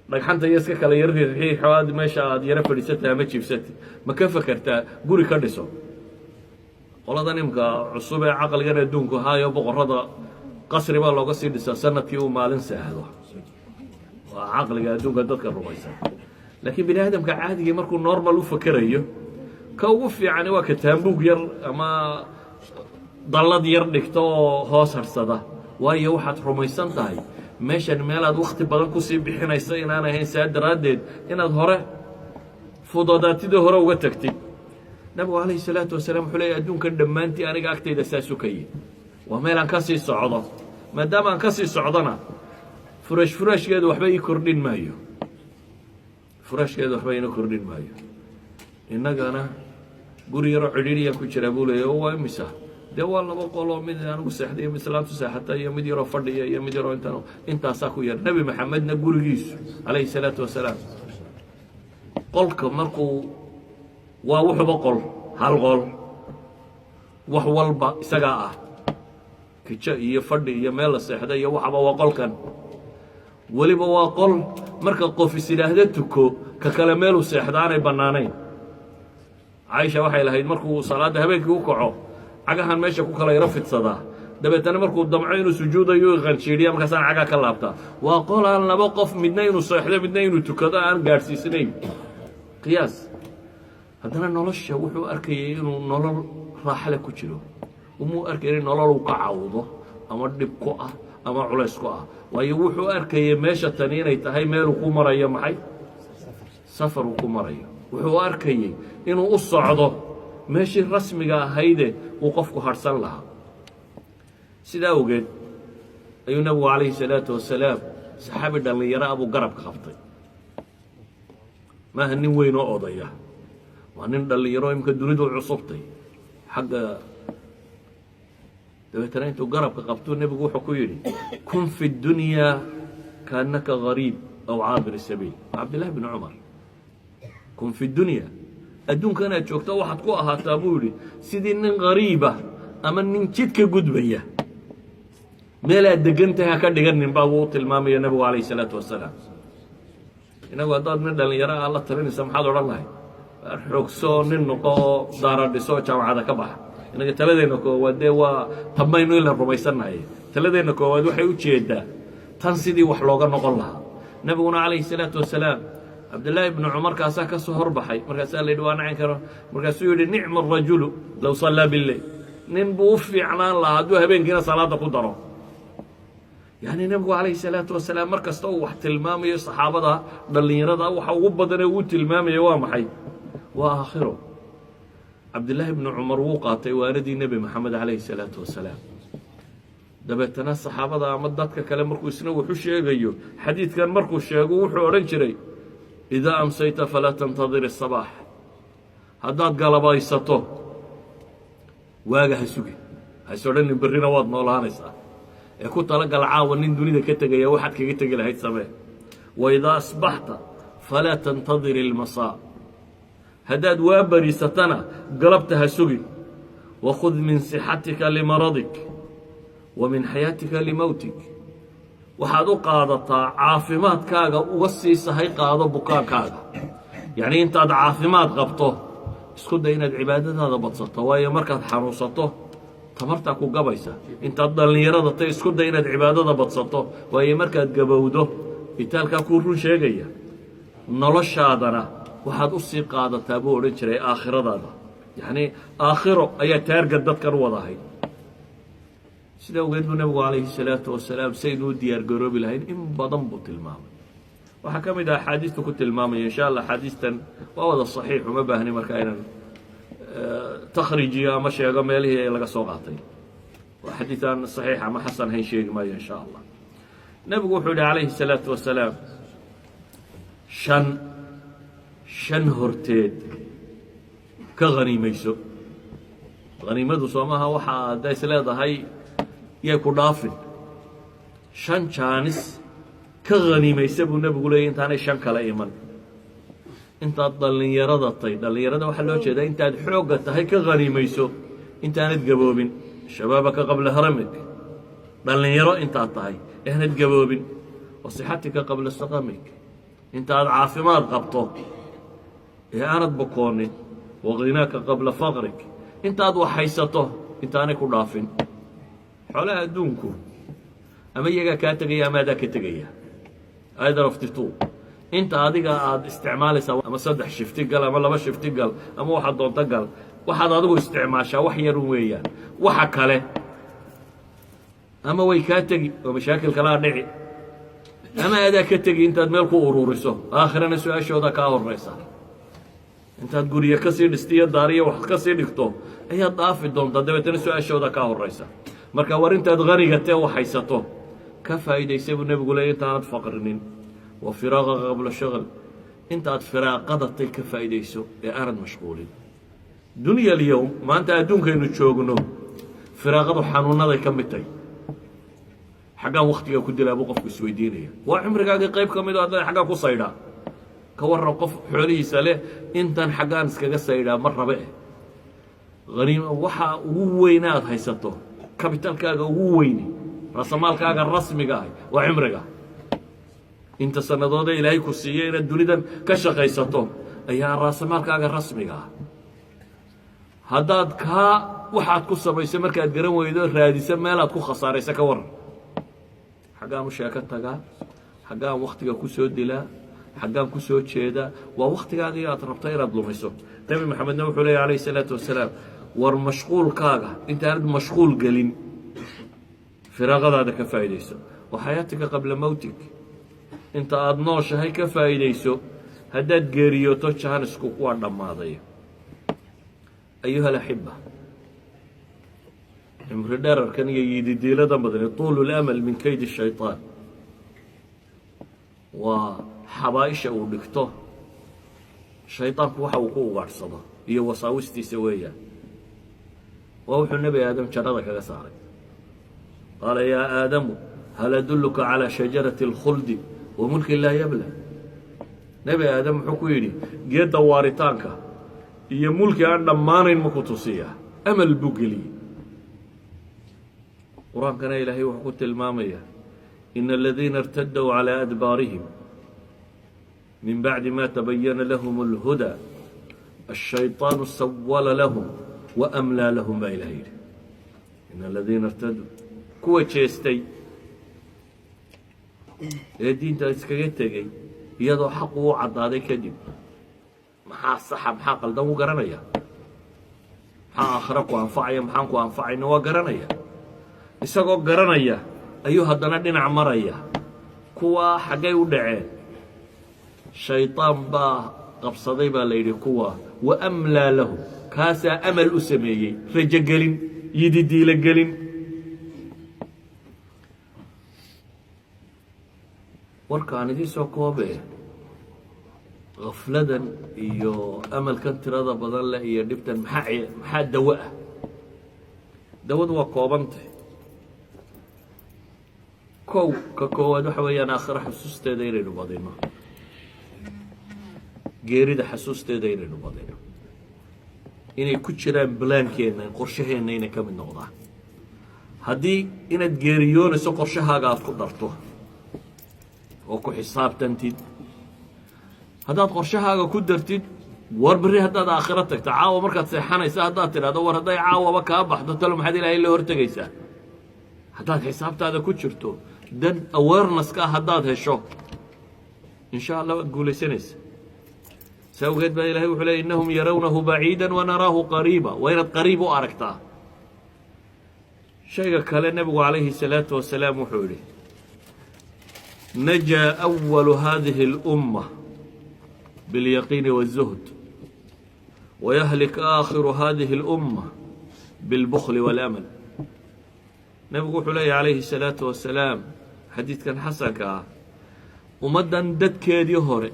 dhagxanta iyo iska kala yar riixo, aad meesha aad yaro fadhiisatay ama jiibsatay. Ma ka fekertaa guri ka dhiso? Qoladan imka cusub ee caqligan adduunku haayo, boqorrada qasri baa looga sii dhisaa sanadkii uu maalin seexdo. Waa caqliga adduunka dadka rumaysan. Laakiin bini aadamka caadigii markuu normal u fakerayo, ka ugu fiicani waa ka taambuug yar ama dallad yar dhigto oo hoos harsada, waayo waxaad rumaysan tahay meeshan meelaad wakti badan kusii bixinaysa inaan ahayn. Saa daraaddeed inaad hore fudodaatidii hore uga tagtid. Nabigu calayhi salaatu wasalaam wuxuu leeyay: "Adduunkan dhammaantii aniga agtayda saa sukayay, waa meel aan ka sii socdo. Maadaama aan ka sii socdona, furash furaashkeedu waxba ii kordhin maayo, furaashkeedu waxba iina kordhin maayo." Innagana guri yaroo cidhiidhiya ku jira buu leeya. Waa imisa? Dee waa laba qoloo, mid anigu seexday iyo mid islaantu seexata iyo mid yaroo fadhiya iyo mid yaroo intan intaasaa ku yar. Nebi Maxamedna gurigiisu calayhi salaatu wasalaam qolka markuu waa wuxuba qol, hal qol, wax walba isagaa ah, kijo iyo fadhi iyo meel la seexda iyo waxaba waa qolkan. Weliba waa qol marka qof is idhaahdo tuko, ka kale meeluu seexda aanay bannaanayn. Caaisha waxay lahayd, markuu salaadda habeenkii u kaco, cagahan meesha ku kala yaro fidsadaa, dabeetana markuu damco inuu sujuudayo qanjiidhiya, markaasaan cagaa ka laabtaa. Waa qol aan laba qof midna inuu seexdo, midna inuu tukado aan gaadhsiisnayn. Qiyaas. Haddana nolosha wuxuu arkayay inuu nolol raaxale ku jiro. Umuu arkayay nolol uu ka cawdo ama dhib ku ah ama culays ku ah, waayo wuxuu arkayay meesha tani inay tahay meeluu ku marayo maxay? Safar uu ku marayo. Wuxuu arkayey inuu u socdo meeshii rasmiga ahayde uu qofku harhsan lahaa. Sidaa awgeed ayuu Nabigu calayhi salaatu wasalaam Saxaabi dhallinyaro ah buu garabka qabtay. Maaha nin weyn oo odaya, waa nin dhallinyaro imka dunidu cusubtay xagga. Dabeetana intuu garabka qabtuu nebigu wuxuu ku yidhi: "كن في الدنيا كأنك غريب أو عابر سبيل." Waa Cabdillahi bni Cumar. "كن في الدنيا", adduunkan aad joogto waxaad ku ahaataa, buu yidhi, sidii nin gariiba ama nin jidka gudbaya. Meelaad degan tahay ha ka dhiganin, baa wuu tilmaamaya nebigu calayh isalaatu wasalaam. Inagu haddaad nin dhallinyaro ah la talinaysa, maxaad odhan lahayd? Xoogsoo, nin noqo oo daara dhiso, jaamacada ka baxa. Inaga taladeenna koowaad dee waa tamaynu ila rumaysannahay. Taladeenna koowaad waxay u jeedaa tan sidii wax looga noqon lahaa. Nebiguna calayhi salaatu wasalaam Cabdillaahi ibnu Cumar kaasaa ka soo horbaxay. Markaasaa la yidhi: "Waa nacin karo." Markaasuu yidhi: "نعم الرجل لو صلى بالليل." Nin buu u fiicnaan lahaa hadduu habeenkiina salaadda ku daro. Yani nebigu calayhi salaatu wasalaam mar kasta uu wax tilmaamayo saxaabada dhallinyarada, waxa ugu badanee uu tilmaamaya waa maxay? Waa aakhiro. Cabdillaahi ibnu Cumar wuu qaatay waanadii Nebi Maxamed calayhi salaatu wasalaam. Dabeetana saxaabada ama dadka kale markuu isna wuxu sheegayo, xadiidkan markuu sheego, wuxuu odhan jiray: "إذا أمسيت فلا تنتظر الصباح." Haddaad galabaysato, waaga ha sugi, hays odhanin berrina waad noolaanaysaa, ee ku talagal caawa nin dunida ka tegaya waxaad kaga tegi lahayd samee. "وإذا أصبحت فلا تنتظر المساء." Haddaad waa bariisatana, galabta ha sugin. "وخذ من صحتك لمرضك ومن حياتك لموتك." Waxaad u qaadataa caafimaadkaaga, uga sii sahay qaado bukaankaaga. Yacnii intaad caafimaad qabto, isku day inaad cibaadadaada badsato, waayo markaad xanuunsato tamartaa ku gabaysa. Intaad dhallinyarada tay, isku day inaad cibaadada badsato, waayo markaad gabowdo itaalkaa kuu run sheegaya. Noloshaadana waxaad u sii qaadataa, buu odhan jiray, aakhiradaada. Yacnii aakhiro ayaa taargad dadkan u wadahay. Sida awgeed buu nebigu calayhi salaatu wasalaam saynuu u diyaar garoobi lahayn in badan buu tilmaamay. Waxaa ka mid ah axaadiistu ku tilmaamaya, insha Allah axaadiistan waa wada saxiix, uma baahni markaa inaan takhriijiyo ama sheego meelihii laga soo qaatay. Waa xadiid aan saxiix ama xasan hayn sheegi maayo, insha Allah. Nebigu wuxuu yihi calayhi salaatu wasalaam: Shan horteed ka haniimayso." Haniimadu soo maaha waxaa hadda is leedahay yay ku dhaafin. Shan jaanis ka haniimaysa, buu nebigu leeyay, intaanay shan kale iman. Intaad dhallinyarada tay, dhallinyarada waxaa loo jeedaa intaad xoogga tahay, ka haniimayso intaanad gaboobin. "شبابك قبل هرمك", dhallinyaro intaad tahay aanad gaboobin. "وصحتك قبل سقمك", intaad caafimaad qabto ee aanad bukoonin. "وغناك قبل فقرك", intaad wax haysato intaanay ku dhaafin. Xoolaha adduunku ama iyagaa kaa tegaya ama adaa ka tegaya, either of the two. Inta adiga aada isticmaalaysaa, ama saddex shifti gal ama laba shifti gal ama waxaad doonto gal, waxaad adigu isticmaashaa wax yarun weeyaan. Waxa kale ama way kaa tegi oo mashaakil kalaa dhici, ama adaa ka tegi intaad meel ku ururiso. Aakhirana su-aashooda kaa horeysa. Intaad guryo ka sii dhistiyo daariyo wax ka sii dhigto ayaad dhaafi doontaa, dabeetana su-aashooda kaa horeysa. Marka war intaad haniga tee wax haysato ka faa'iidaysa, buu nebigu leey, intaanad faqrinin. "وفراغك قبل شغل", intaad firaaqadatay ka faa'iidayso ee aanad mashquulin. دنيا اليوم, maanta adduunkaynu joogno, firaaqadu xanuunaday ka mid tahay. Xaggaan waktiga ku dilaa, buu qofku isweydiinaya. Waa cimrigaagii qayb ka mid o adna xaggaa ku saydhaa. Ka warran qof xoolihiisa leh intan xaggaan iskaga saydhaa ma rabe eh? Haniima waxa ugu weyna aad haysato, capitalkaaga ugu weyni, raasamaalkaaga rasmiga ahi waa cimriga. Inta sannadoode Ilaahay ku siiyey inaad dunidan ka shaqaysato ayaa raasamaalkaaga rasmiga ah. Haddaad kaa waxaad ku samayso markaad garan weydo, raadisa meelaad ku khasaaraysa. Ka waran: xaggaan u sheeko tagaa, xaggaan waktiga ku soo dilaa, xaggaan ku soo jeedaa? Waa waktigaagii aad rabto inaad lumiso. Nebi Maxamedna wuxuu leeya alayh isalaatu wasalaam: war mashquulkaaga intaanad mashquul gelin, firaaqadaada ka faa'iidayso. "وحياتك قبل موتك", inta aada nooshahay ka faa'iidayso. Haddaad geeriyooto, jaanisku waa dhammaaday. أيها الأحبة, cimri dherarkan iyo yididiilada badani, طول الأمل من كيد الشيطان. Waa xabaaisha uu dhigto shaydaanku, waxa uu ku ugaadhsado iyo wasaawistiisa weeyaan. Waa wuxuu Nebi Aadam jannada kaga saaray. قال يا آدم هل أدلك على شجرة الخلد وملك لا يبلى. Nebi Aadam muxuu ku yidhi? Geedda waaritaanka iyo mulki aan dhammaanayn maku tusiya? Amal buu geliyey. Qur-aankana Ilaahay wuxuu ku tilmaamaya: إن الذين ارتدوا على أدبارهم من بعد ما تبين لهم الهدى الشيطان سول لهم وأملى لهم, baa Ilahay yidhi. إن الذين ارتدوا, kuwa jeestay ee diinta iskaga tegey iyadoo xaqu u caddaaday kadib, maxaa saxa, maxaa qaldan u garanaya, maxaa aakhiro ku anfacaya, maxaan ku anfacayna waa garanaya. Isagoo garanaya ayuu haddana dhinac maraya. Kuwaa xaggay u dhaceen? Shaydaan baa qabsaday, baa la yidhi kuwa. وأملى لهم, kaasaa amal u sameeyey, rajogelin, yididiilogelin. Warkaan idiin soo koobe, gafladan iyo amalkan tirada badan leh iyo dhibtan, maxaa dawo ah? Dawadu waa koobantay. Kow, ka koowaad waxa weeyaan aakhiro xusuusteeda inaynu badino, geerida xasuusteeda inaynu badino, inay ku jiraan balaankeenna, qorshaheenna inay ka mid noqdaan. Haddii inaad geeriyoonayso qorshahaaga aad ku darto oo ku xisaabtantid, haddaad qorshahaaga ku dartid, war berri haddaad aakhiro tagto, caawa markaad seexanaysa haddaad tidhahdo, war hadday caawaba kaa baxdo, talo maxaad Ilaahay la hortegaysaa? Haddaad xisaabtaada ku jirto, dan awareness-ka haddaad hesho, in sha Allah waad guulaysanaysa. Saa awgeed baa Ilahay wuxuu ley: إنهم يرونه بعيدا ونراه قريبا. Waa inaad qariib u aragtaa. Shayga kale, nebigu calayhi الsalaatu wasalaam wuxuu yidhi: نجا أول هذه الأمة باليقين والزهد ويهلك آخر هذه الأمة بالبخل والأمل. Nebigu wuxuu leeyahy calayhi الsalaatu wasalaam, xadiidkan xasanka ah, ummaddan dadkeedii hore,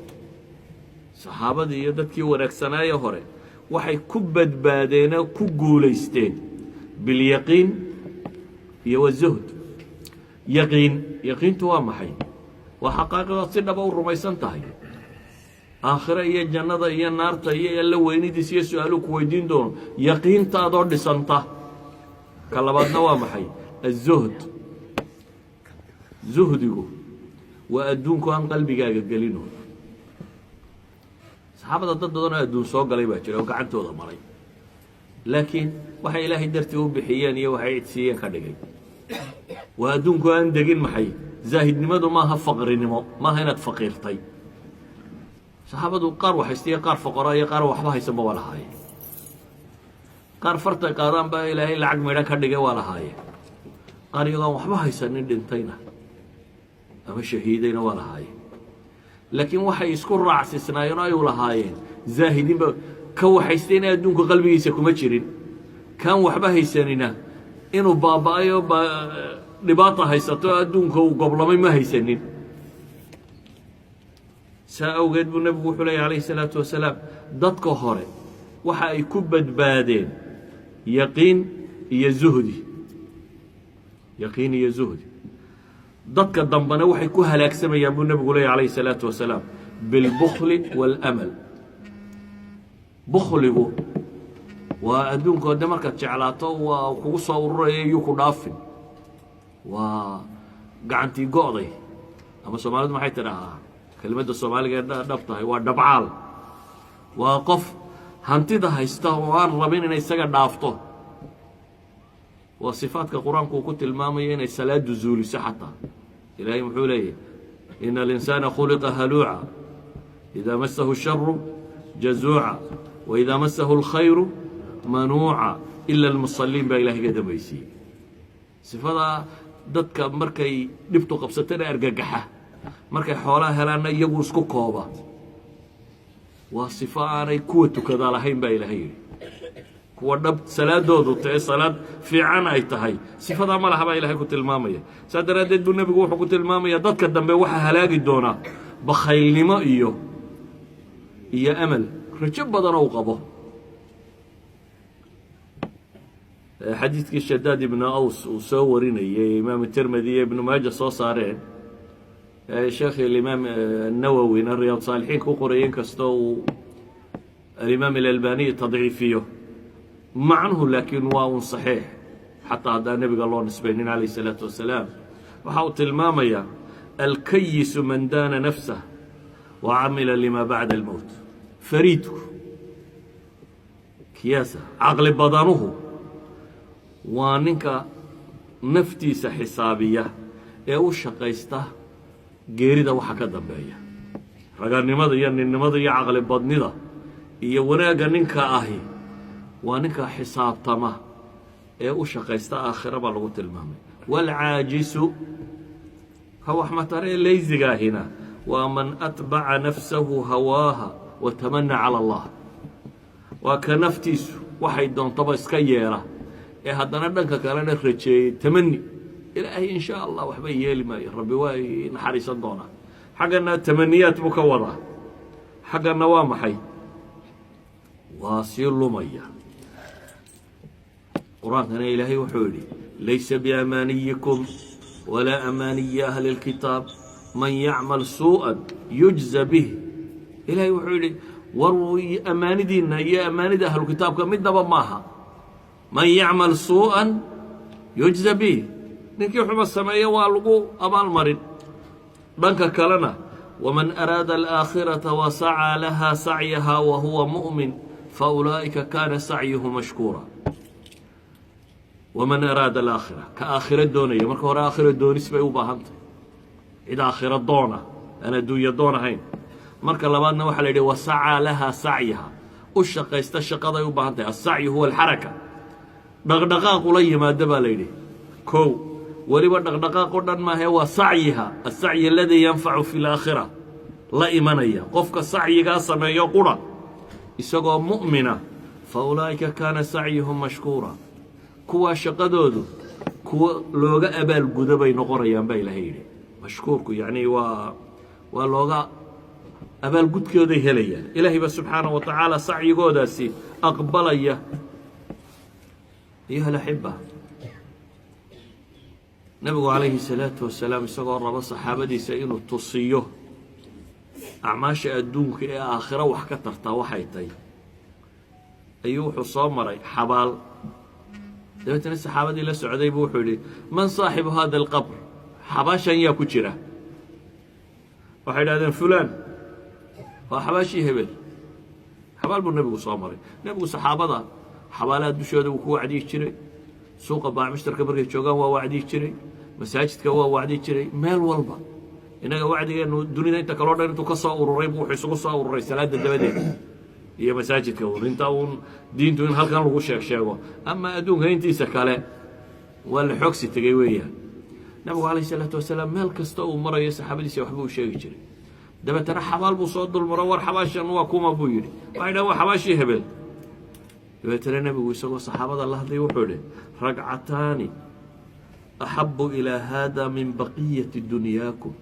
saxaabadii iyo dadkii wanaagsanaaye hore, waxay ku badbaadeenoo ku guulaysteen باليقين iyo والزهد. Yaqiin, yaqiintu waa maxay? Waa xaqaaqidood si dhaba u rumaysan tahay, aakhire iyo jannada iyo naarta iyo Alla weynidiis iyo su-aaluu ku weydiin doono, yaqiintaadoo dhisanta. Ka labaadna waa maxay? الزهد. Zuhdigu waa adduunku aan qalbigaaga gelino. Saxaabada dad badan oo adduun soo galay baa jira oo gacantooda maray, laakiin waxay Ilaahay dartii u bixiyeen iyo waxay cidsiiyeen ka dhigay. Waa adduunku aan degin. Maxay zaahidnimadu? Maaha faqrinimo, maaha inaad faqiirtay. Saxaabadu qaar waxaystiyo, qaar foqora iyo qaar waxba haysanba waa lahaayeen. Qaar fartay qaadaan baa Ilaahay lacag midho ka dhigay waa lahaayeen. Qaar iyagoon waxba haysanin dhintayna ama shahiidayna waa lahaayeen. Laakiin waxay isku raacsisnaayeen oo ay lahaayeen zaahidinba. Ka waxaystayna adduunku qalbigiisa kuma jirin, kan waxba haysanina inuu baaba-ayo, dhibaata haysato, adduunka uu goblamay ma haysanin. Saa awgeed buu nebigu wuxuu leeyay calayhi salaatu wasalaam, dadka hore waxa ay ku badbaadeen yaqiin iyo zuhdi, yaqiin iyo zuhdi. Dadka dambena waxay ku halaagsamayaan, buu nebigu leeyay calayhi salaatu wasalaam, بالبخل والأمل. Bukhligu waa adduunka de markaad jeclaato waa kugu soo ururaya, iyuu ku dhaafin, waa gacantii go'day. Ama Soomaalidu maxay tidhahaa? Kelimadda Soomaaliga ee dhab tahay waa dhabcaal. Waa qof hantida haysta oo aan rabin inay isaga dhaafto. Waa sifaadka Qur-aanku uu ku tilmaamayo inay salaadu zuuliso. Xataa Ilaahay muxuu leeyahy? إن الإنسان خلق هلوعا إذا مسه الشر جزوعا وإذا مسه الخير منوعا إلا المصلين, baa Ilahay ka dambaysiiyey. Sifadaa dadka markay dhibtu qabsatana argagaxa, markay xoolaha helaanna iyagu isku kooba, waa sifo aanay kuwa tukadaa lahayn, baa Ilaahay yidhi. Kuwa dhab salaadoodu tae salaad fiican ay tahay, sifadaa ma laha, baa Ilahay ku tilmaamaya. Saa daraaddeed buu nebigu wuxuu ku tilmaamaya dadka dambe waxaa halaagi doonaa Bakhaylnimo iyo amal, rajo badan ou qabo. Xadiidkii Shadaad Ibnu Aws uu soo warinayay, Imaam Tirmidi iyo Ibnu Maaja soo saareen, Sheekh Alimaam Nawowina Riyaad Saalixiin ku qorayay, inkastoo uu Alimaam Alalbaniy tadciifiyo macnuhu, laakiin waa un saxiix xataa haddaan nebiga loo nisbaynin calayh isalaatu wasalaam. Waxa uu tilmaamayaa: الكيس من دان نفسه وعمل لما بعد الموت. Fariidku, kiyaasa, caqli badanuhu waa ninka naftiisa xisaabiya ee u shaqaysta geerida waxa ka dambeeya. Raganimada iyo ninnimada iyo caqli badnida iyo wanaagga ninka ahi waa ninka xisaabtama ee u shaqaysta aakhira baa lagu tilmaamay. والعاجز, ka wax mataree laysigaahina, waa من أتبع نفسه هواها وتمنى على الله. Waa ka naftiisu waxay doontaba iska yeela ee haddana dhanka kalena rajeeyey, tamani: Ilaahay in shaa Allah waxba yeeli maayo, Rabbi waa naxariisan doonaa. Xaggana tamaniyaad buu ka wadaa, xaggana waa maxay? Waa sii lumaya. Qur-aankana Ilaahay wuxuu yidhi: ليس بأمانيكم ولا أماني أهل الكتاب، من يعمل سوءا يجز به. Ilaahay wuxuu yidhi: war amaanidiinna iyo amaanida ahlu kitaabka midnaba maaha. من يعمل سوءا يجز به, ninkii xuma sameeya waa lagu abaalmarin. Dhanka kalena: ومن أراد الآخرة وسعى لها سعيها وهو مؤمن فأولئك كان سعيهم مشكورا. ومن أراد الآخرة, ka aakhiro doonaya. Marka hore aakhiro doonis bay u baahantay, cid aakhiro doona aan adduunya doon ahayn. Marka labaadna waxaa la yidhi: وسعى لها سعيها, u shaqaysta shaqaday u baahan tahay. السعي هو الحركة, dhaqdhaqaaq ula yimaado baa la yidhi. Kow, weliba dhaqdhaqaaq o dhan maahae, waa سعيها، السعي الذي ينفع في الآخرة la imanaya. Qofka sacyigaa sameeyo qura isagoo mu'mina, فأولئك كان سعيهم مشكورا, kuwaa shaqadoodu kuwa looga abaalgudo bay noqonayaan baa Ilaahay yidhi. Mashkuurku yacni waa looga abaalgudkooday helayaan. Ilaahay ba subxaanaه wa tacaala sacyigoodaasi aqbalaya. أيها الأحبة, nabigu calayhi الsalaatu wasalaam isagoo rabo saxaabadiisa inuu tusiyo acmaasha adduunka ee aakhiro wax ka tartaa waxay tahay, ayuu wuxuu soo maray xabaal. Dabeetana saxaabadii la socday buu wuxuu yidhi: من صاحب هذا القبر? Xabaashan yaa ku jira? Waxay idhahdeen: fulaan, waa xabaashii hebel. Xabaal buu nebigu soo maray. Nebigu saxaabada xabaalaha dushooda wuu ku wacdiyi jiray, suuqa baacmushtarka markay joogaan waa wacdiyi jiray, masaajidka waa wacdiyi jiray, meel walba. Innaga wacdigeenu dunida inta kaleo dhan intuu ka soo ururay bu wuxuu isugu soo ururay salaada dabadeed iyo masaajidka un, inta uun diintu in halkan lagu sheeg sheego, ama adduunka intiisa kale waa la xoogsi tegey weeyaan. Nabigu calayh isalaatu wasalaam meel kasta uu marayo saxaabadiisa waxba uu sheegi jiray. Dabeetana xabaal buu soo dulmaro. "War xabaashan waa kuma?" buu yidhi. Waxay dhahan: "Waa xabaashii hebel." Dabeetana nebigu isagoo saxaabada la hadlay wuxuu idhi: ركعتان أحب إلى هذا من بقية دنياكم.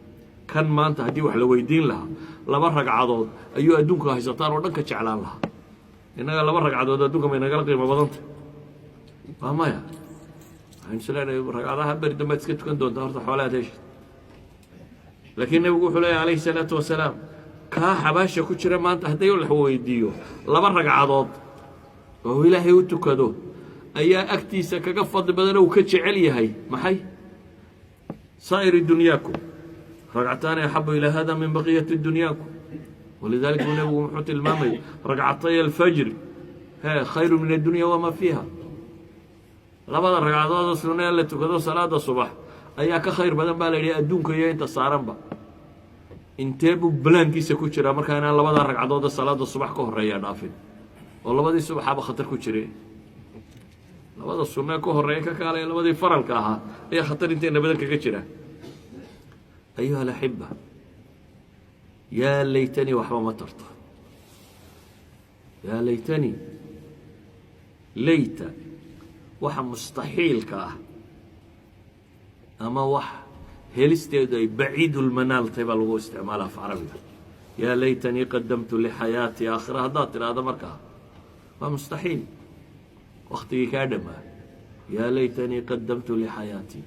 Kan maanta haddii wax la weydiin lahaa, laba ragcadood ayuu adduunka haysataan oo dhan ka jeclaan lahaa. Innaga laba ragcadood adduunka may nagala qiimo badanta? Waa maya. Waxaynu is leenahay ragcadaha beri dambaad iska tukan doontaa, horta xoolahaad heshid. Laakiin nebigu wuxuu leeyahy calayhi salaatu wasalaam: kaa xabaasha ku jira maanta hadday la weydiiyo, laba ragcadood oo Ilaahay u tukado ayaa agtiisa kaga fadli badan, uu ka jecel yahay maxay? سائر دنياكم. ركعتان أحب إلى هذا من بقية دنياكم. ولذلك buu nebigu muxuu tilmaamay? ركعتي الفجر he خير من الدنيا وما فيها. Labada ragcadood oo sunee la tukado salaada subax ayaa ka khayr badan baa la yidhi adduunka iyo inta saaranba. Intee buu balaankiisa ku jiraa markaa inaan labada ragcadooda salaada subax ka horeeya dhaafin, oo labadii subaxaaba khatar ku jire, labada sunee ka horeeya ka kaalaya, labadii faralka ahaa ayaa khatar inteena badan kaga jira? أيها الأحبة, يا ليتني waxba ma tarto. يا ليتني, ليت waxa mustaxiilka ah ama wax Helisteedu ay baciid ulmanaal tahay baa lagu isticmaala af Carabiga. يا ليتني قدمت لحياتي. Aakhira haddaad tidhaahdo markaa waa mustaxiil, waktigii kaa dhamaa. يا ليتني قدمت لحياتي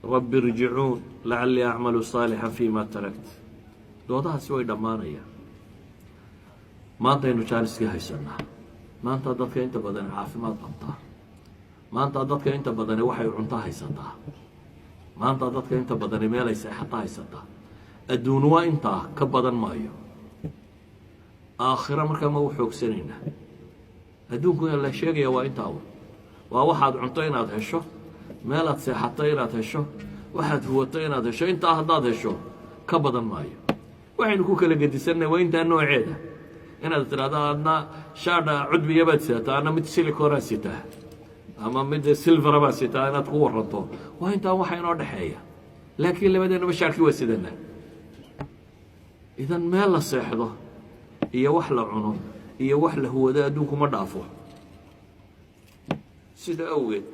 رب ارجعون لعلي أعمل صالحا فيما تركت. Doodahaasi way dhammaanayaan. Maantaynu jaaniskii haysanaa. Maanta dadka inta badani caafimaad qabtaa. Maanta dadka inta badani waxay cunto haysataa. Maanta dadka inta badani meelay seexata haysataa. Adduun waa intaa, ka badan maayo. Aakhiro markaa ma u xoogsanaynaa? Adduunku la sheegaya waa intaa un. Waa waxaad cunto inaad hesho, meelaad seexato inaad hesho, waxaad huwato inaad hesho. Intaa haddaad hesho, ka badan maayo. Waxaynu ku kala gedisannahy waa intaa nooceeda. Inaad tidhahdo adna shaadha cudbiya baad sidataa, adna mid siliconaa sitaa ama mid silver a baad sitaa, inaad ku waranto, waa intaa waxa inoo dhexeeya. Laakiin labadeenaba shaarkii waa sidanaa. Idan meel la seexdo iyo wax la cuno iyo wax la huwado adduunku ma dhaafo. Sida awgeed,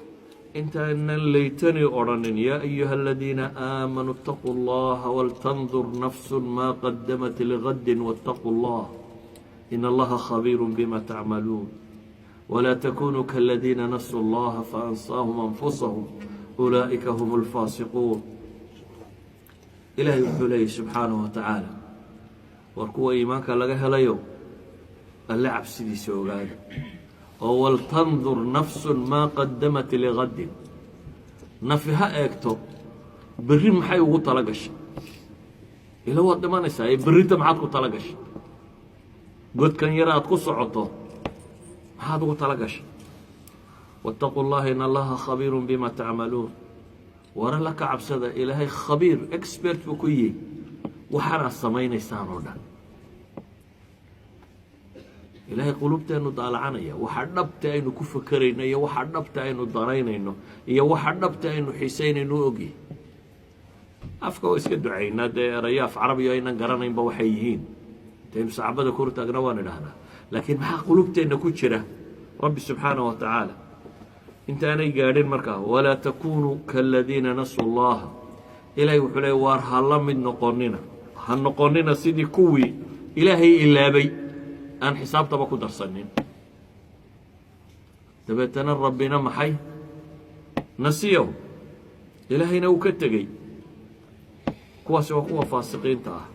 intaanan laytani odhanin, يا أيها الذين آمنوا اتقوا الله ولتنظر نفس ما قدمت لغد واتقوا الله إن الله خبير بما تعملون ولا تكونوا كالذين نسوا الله فأنساهم أنفسهم أولئك هم الفاسقون. Ilaahay wuxuu leeyahy subxaanahu wa tacaala: war kuwa iimaanka laga helayo, Alle cabsidiisa ogaada oo ولتنظر نفس ما قدمت لغد. Nafi ha eegto berri maxay ugu tala gashay. Ila waad dhimanaysaa ee berrinta maxaad ku tala gashay? Godkan yar aad ku socoto maxaad ugu tala gashay? واتقوا الله إن الله خبير بما تعملون. War Alla ka cabsada. Ilaahay khabiir, expert buu ku yihi waxaanaad samaynaysaan oo dhan. Ilaahay qulubteennu daalacanaya. Waxa dhabta aynu ku fakerayno iyo waxa dhabta aynu danaynayno iyo waxa dhabta aynu xiisaynayno u ogyahay. Afka oo iska ducaynaa dee, erayo af Carabiyo aynan garanaynba waxay yihiin intaynu sacbada kor taagna waan idhahnaa, laakiin maxaa qulubteenna ku jira? Rabbi subxaanaه wa tacaala intaanay gaadhin markaa, ولا تكونوا كالذين نسوا الله. Ilaahay wuxuu leey: waar ha la mid noqonina, ha noqonina sidii kuwii Ilaahay ilaabay, aan xisaabtaba ku darsanin. Dabeetana Rabbina maxay? نسيهم. Ilaahayna uu ka tegey. Kuwaasi waa kuwa faasiqiinta ah.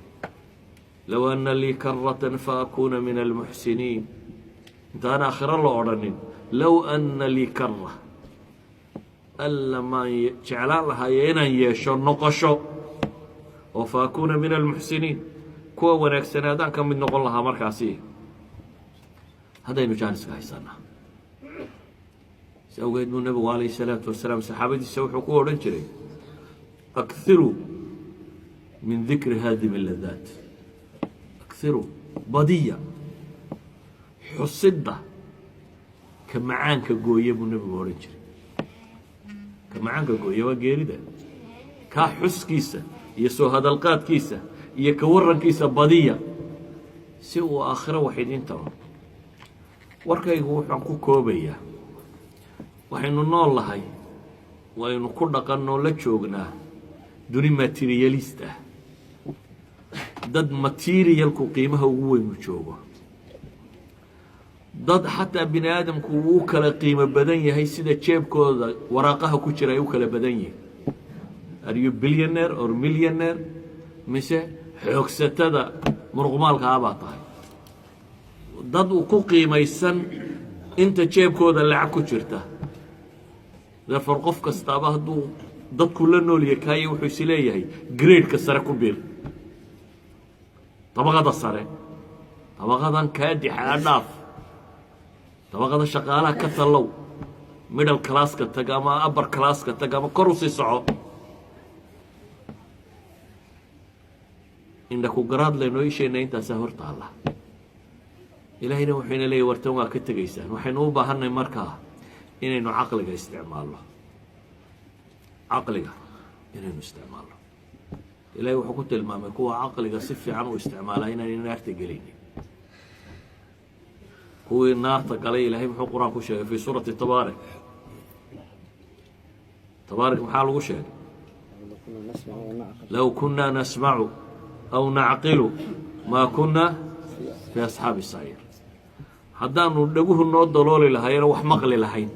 لو أن لي كرة فأكون من المحسنين. Intaan aakhiro la odhanin, لو أن لي كرة, alla maan jeclaan lahaaye inaan yeesho noqosho oo فأكون من المحسنين, kuwa wanaagsanaadaan ka mid noqon lahaa. Markaasi haddaynu jaaniska haysanaa. Si awgeed buu Nebigu calayhi salaatu wasalaam saxaabadiisa wuxuu ku odhan jiray: أكثروا من ذكر هادم اللذات. أكثروا, badiya xusidda ka macaanka gooye, buu Nebigu odhan jiray. Ka macaanka gooye waa geerida. Kaa xuskiisa iyo soo hadalqaadkiisa iyo ka warankiisa badiya, si uu aakhiro wax idiin taro. Warkaygu wuxaan ku koobayaa: waxaynu nool lahay, waynu ku dhaqannoo la joognaa duni materialist ah, dad material ku qiimaha ugu weynu joogo, dad xataa bini aadamku uu u kala qiimo badan yahay sida jeebkooda waraaqaha ku jira ay u kala badan yihiin. Are you billionaire or millionaire, mise xoogsatada muruqmaalka ah baa tahay? Dad uu ku qiimaysan inta jeebkooda lacag ku jirta. Therefore, qof kastaaba hadduu dadku la noolya kaayo, wuxuu is leeyahay grade ka sare ku biir, dabaqada sare, dabaqadan kaadixa dhaaf, dabaqada shaqaalaha ka tallow, middle class ka tag ama upper class ka tag ama kor usii soco. Indha ku garaad laynoo isheenna intaasaa hor taalla. Ilaahayna wuxuyna leeyay: wartan waa ka tegaysaan. Waxaynu u baahanay markaa inaynu caqliga isticmaalno, caqliga inaynu isticmaalno. Ilahay wuxuu ku tilmaamay kuwa caqliga si fiican u isticmaalaa inaanay naarta gelaynin. Kuwii naarta galay, Ilaahay muxuu Qur-aan ku sheegay? في سورة تبارك. Tabaarak maxaa lagu sheegay? لو كنا نسمع أو نعقل ما كنا في أصحاب السعير. Haddaanu dhaguhu noo dalooli lahaayeen, wax maqli lahayn,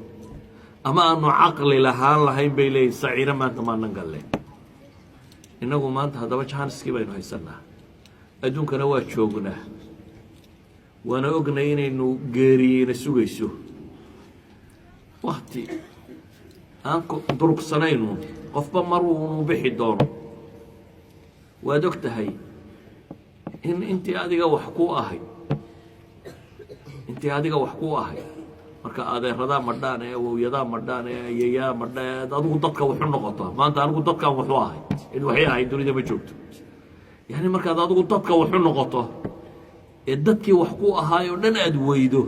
ama aanu caqli lahaan lahayn, bay leeyihin, saciiro maanta maanan galleen. Innagu maanta haddaba chance-kii baynu haysanaa, adduunkana waa joognaa, waana ognay inaynu geeriyeyna sugayso wakti aan durugsanaynu, qofba maruu bixi doono. Waad og tahay in intii adiga wax ku ahay, intii adiga wax ku ahay, marka adeeradaa madhaan ee awowyadaa madhaan ee ayeyaa madha ee adigu dadka waxu noqoto. Maanta anigu dadkan waxu ahay, cid waxay ahay dunida ma joogto. Yani markaad adigu dadka waxu noqoto ee dadkii wax ku ahaay oo dhan aada weydo,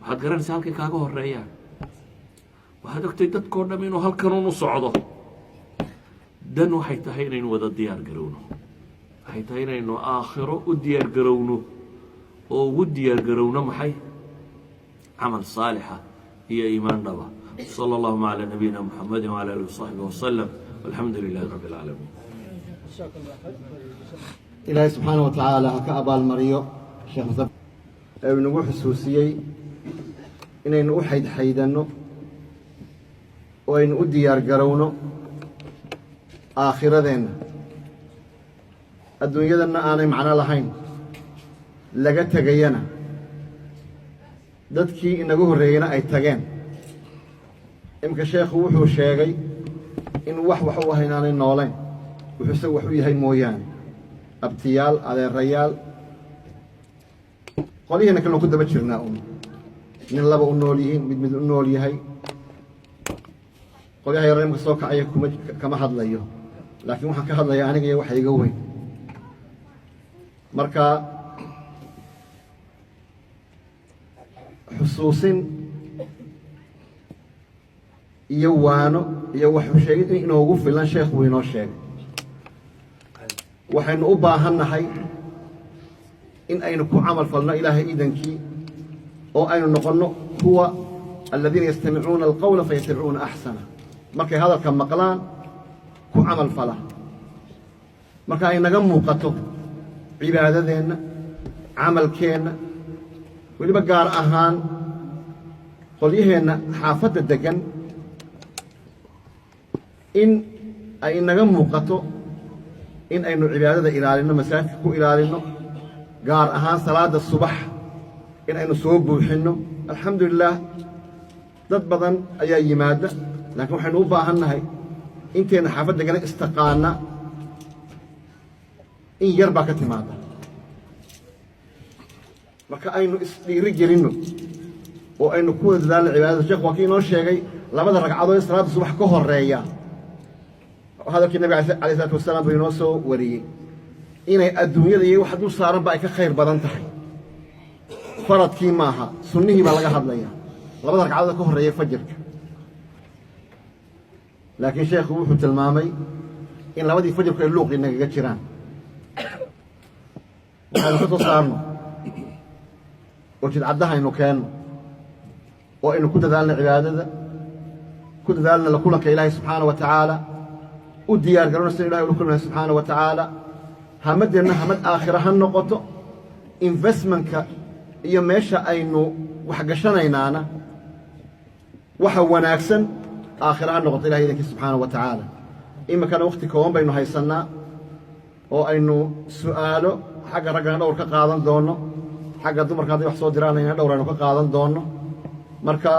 waxaad garanaysaa halkay kaaga horeeyaan. Waxaad ogtay dadkao dham inuu halkanun u socdo. Dan waxay tahay inaynu wada diyaar garowno, waxay tahay inaynu aakhiro u diyaar garowno, oo ugu diyaar garowno maxay? Camal saalixa iyo iimaan dhaba. صلى اللهم على نبينا محمد وعلى آله وصحبه وسلم، والحمد لله رب العالمين. Ilaahay subxaana wa tacaala ha ka abaalmariyo Sheekh Mustafa ee uu inagu xusuusiyey inaynu u xaydxaydanno oo aynu u diyaar garowno aakhiradeenna. Adduunyadanna aanay macno lahayn, laga tegayana, dadkii inagu horreeyeyna ay tageen. Iminka sheekhu wuxuu sheegay in wax wax u ahayn aanay noolayn, wuxuu isagu wax u yahay mooyaane, abtiyaal, adeerayaal, qolyihiina kalena ku daba jirnaa uun. Nin laba u nool yihiin, mid mid u nool yahay. Qolyaha yar imka soo kacaya kuma kama hadlayo, laakiin waxaan ka hadlayaa aniga iyo waxa iga weyn. Marka xusuusin iyo waano iyo waxu sheegid in inoogu filan sheekhu wuu inoo sheegay. Waxaynu u baahan nahay in aynu ku camal falno Ilaahay iidankii, oo aynu noqonno kuwa الذين يستمعون القول فيتبعون أحسنه. Markay hadalka maqlaan ku camal fala, marka ay naga muuqato cibaadadeenna, camalkeenna, weliba gaar ahaan qolyaheenna xaafadda deggan, in ay inaga muuqato in aynu cibaadada ilaalinno, masaajidka ku ilaalinno, gaar ahaan salaadda subax in aynu soo buuxinno. Alxamdu lilaah, dad badan ayaa yimaada, laakiin waxaynu u baahan nahay inteenna xaafad degana istaqaana in yar baa ka timaada. Marka aynu isdhiiri gelinno oo aynu ku wada dadaalno cibaadada. Sheekh waa kii inoo sheegay labada ragcadood ee salaadda subax ka horeeya. Hadalkii Nabiga alayh isalaatu wasalaam buu inoo soo wariyey inay adduunyada iyo waxa dul saaranba ay ka khayr badan tahay. Faradkii maaha, sunnihii baa laga hadlaya, labada ragcadood ka horreeya fajirka. Laakiin sheekhu wuxuu tilmaamay in labadii fajirku ay luuqii nagaga jiraan. Waxaynu ka soo saarno oo jidcadahaynu keenno oo aynu ku dadaalno cibaadada, ku dadaalna la kulanka Ilaahay subxaana wa tacaala, u diyaar garowno sida Ilahay ula kulmaya subxaana wa tacaala. Hamaddeenna hamad aakhira ha noqoto. Investmentka iyo meesha aynu wax gashanaynaana waxa wanaagsan aakhira ha noqoto, Ilahay idankii subxaana wa tacaala. Iminkana wakhti kooban baynu haysannaa oo aynu su'aalo xagga raggana dhowr ka qaadan doonno, xagga dumarka hadday wax soo diraanayna dhowr aynu ka qaadan doonno. Marka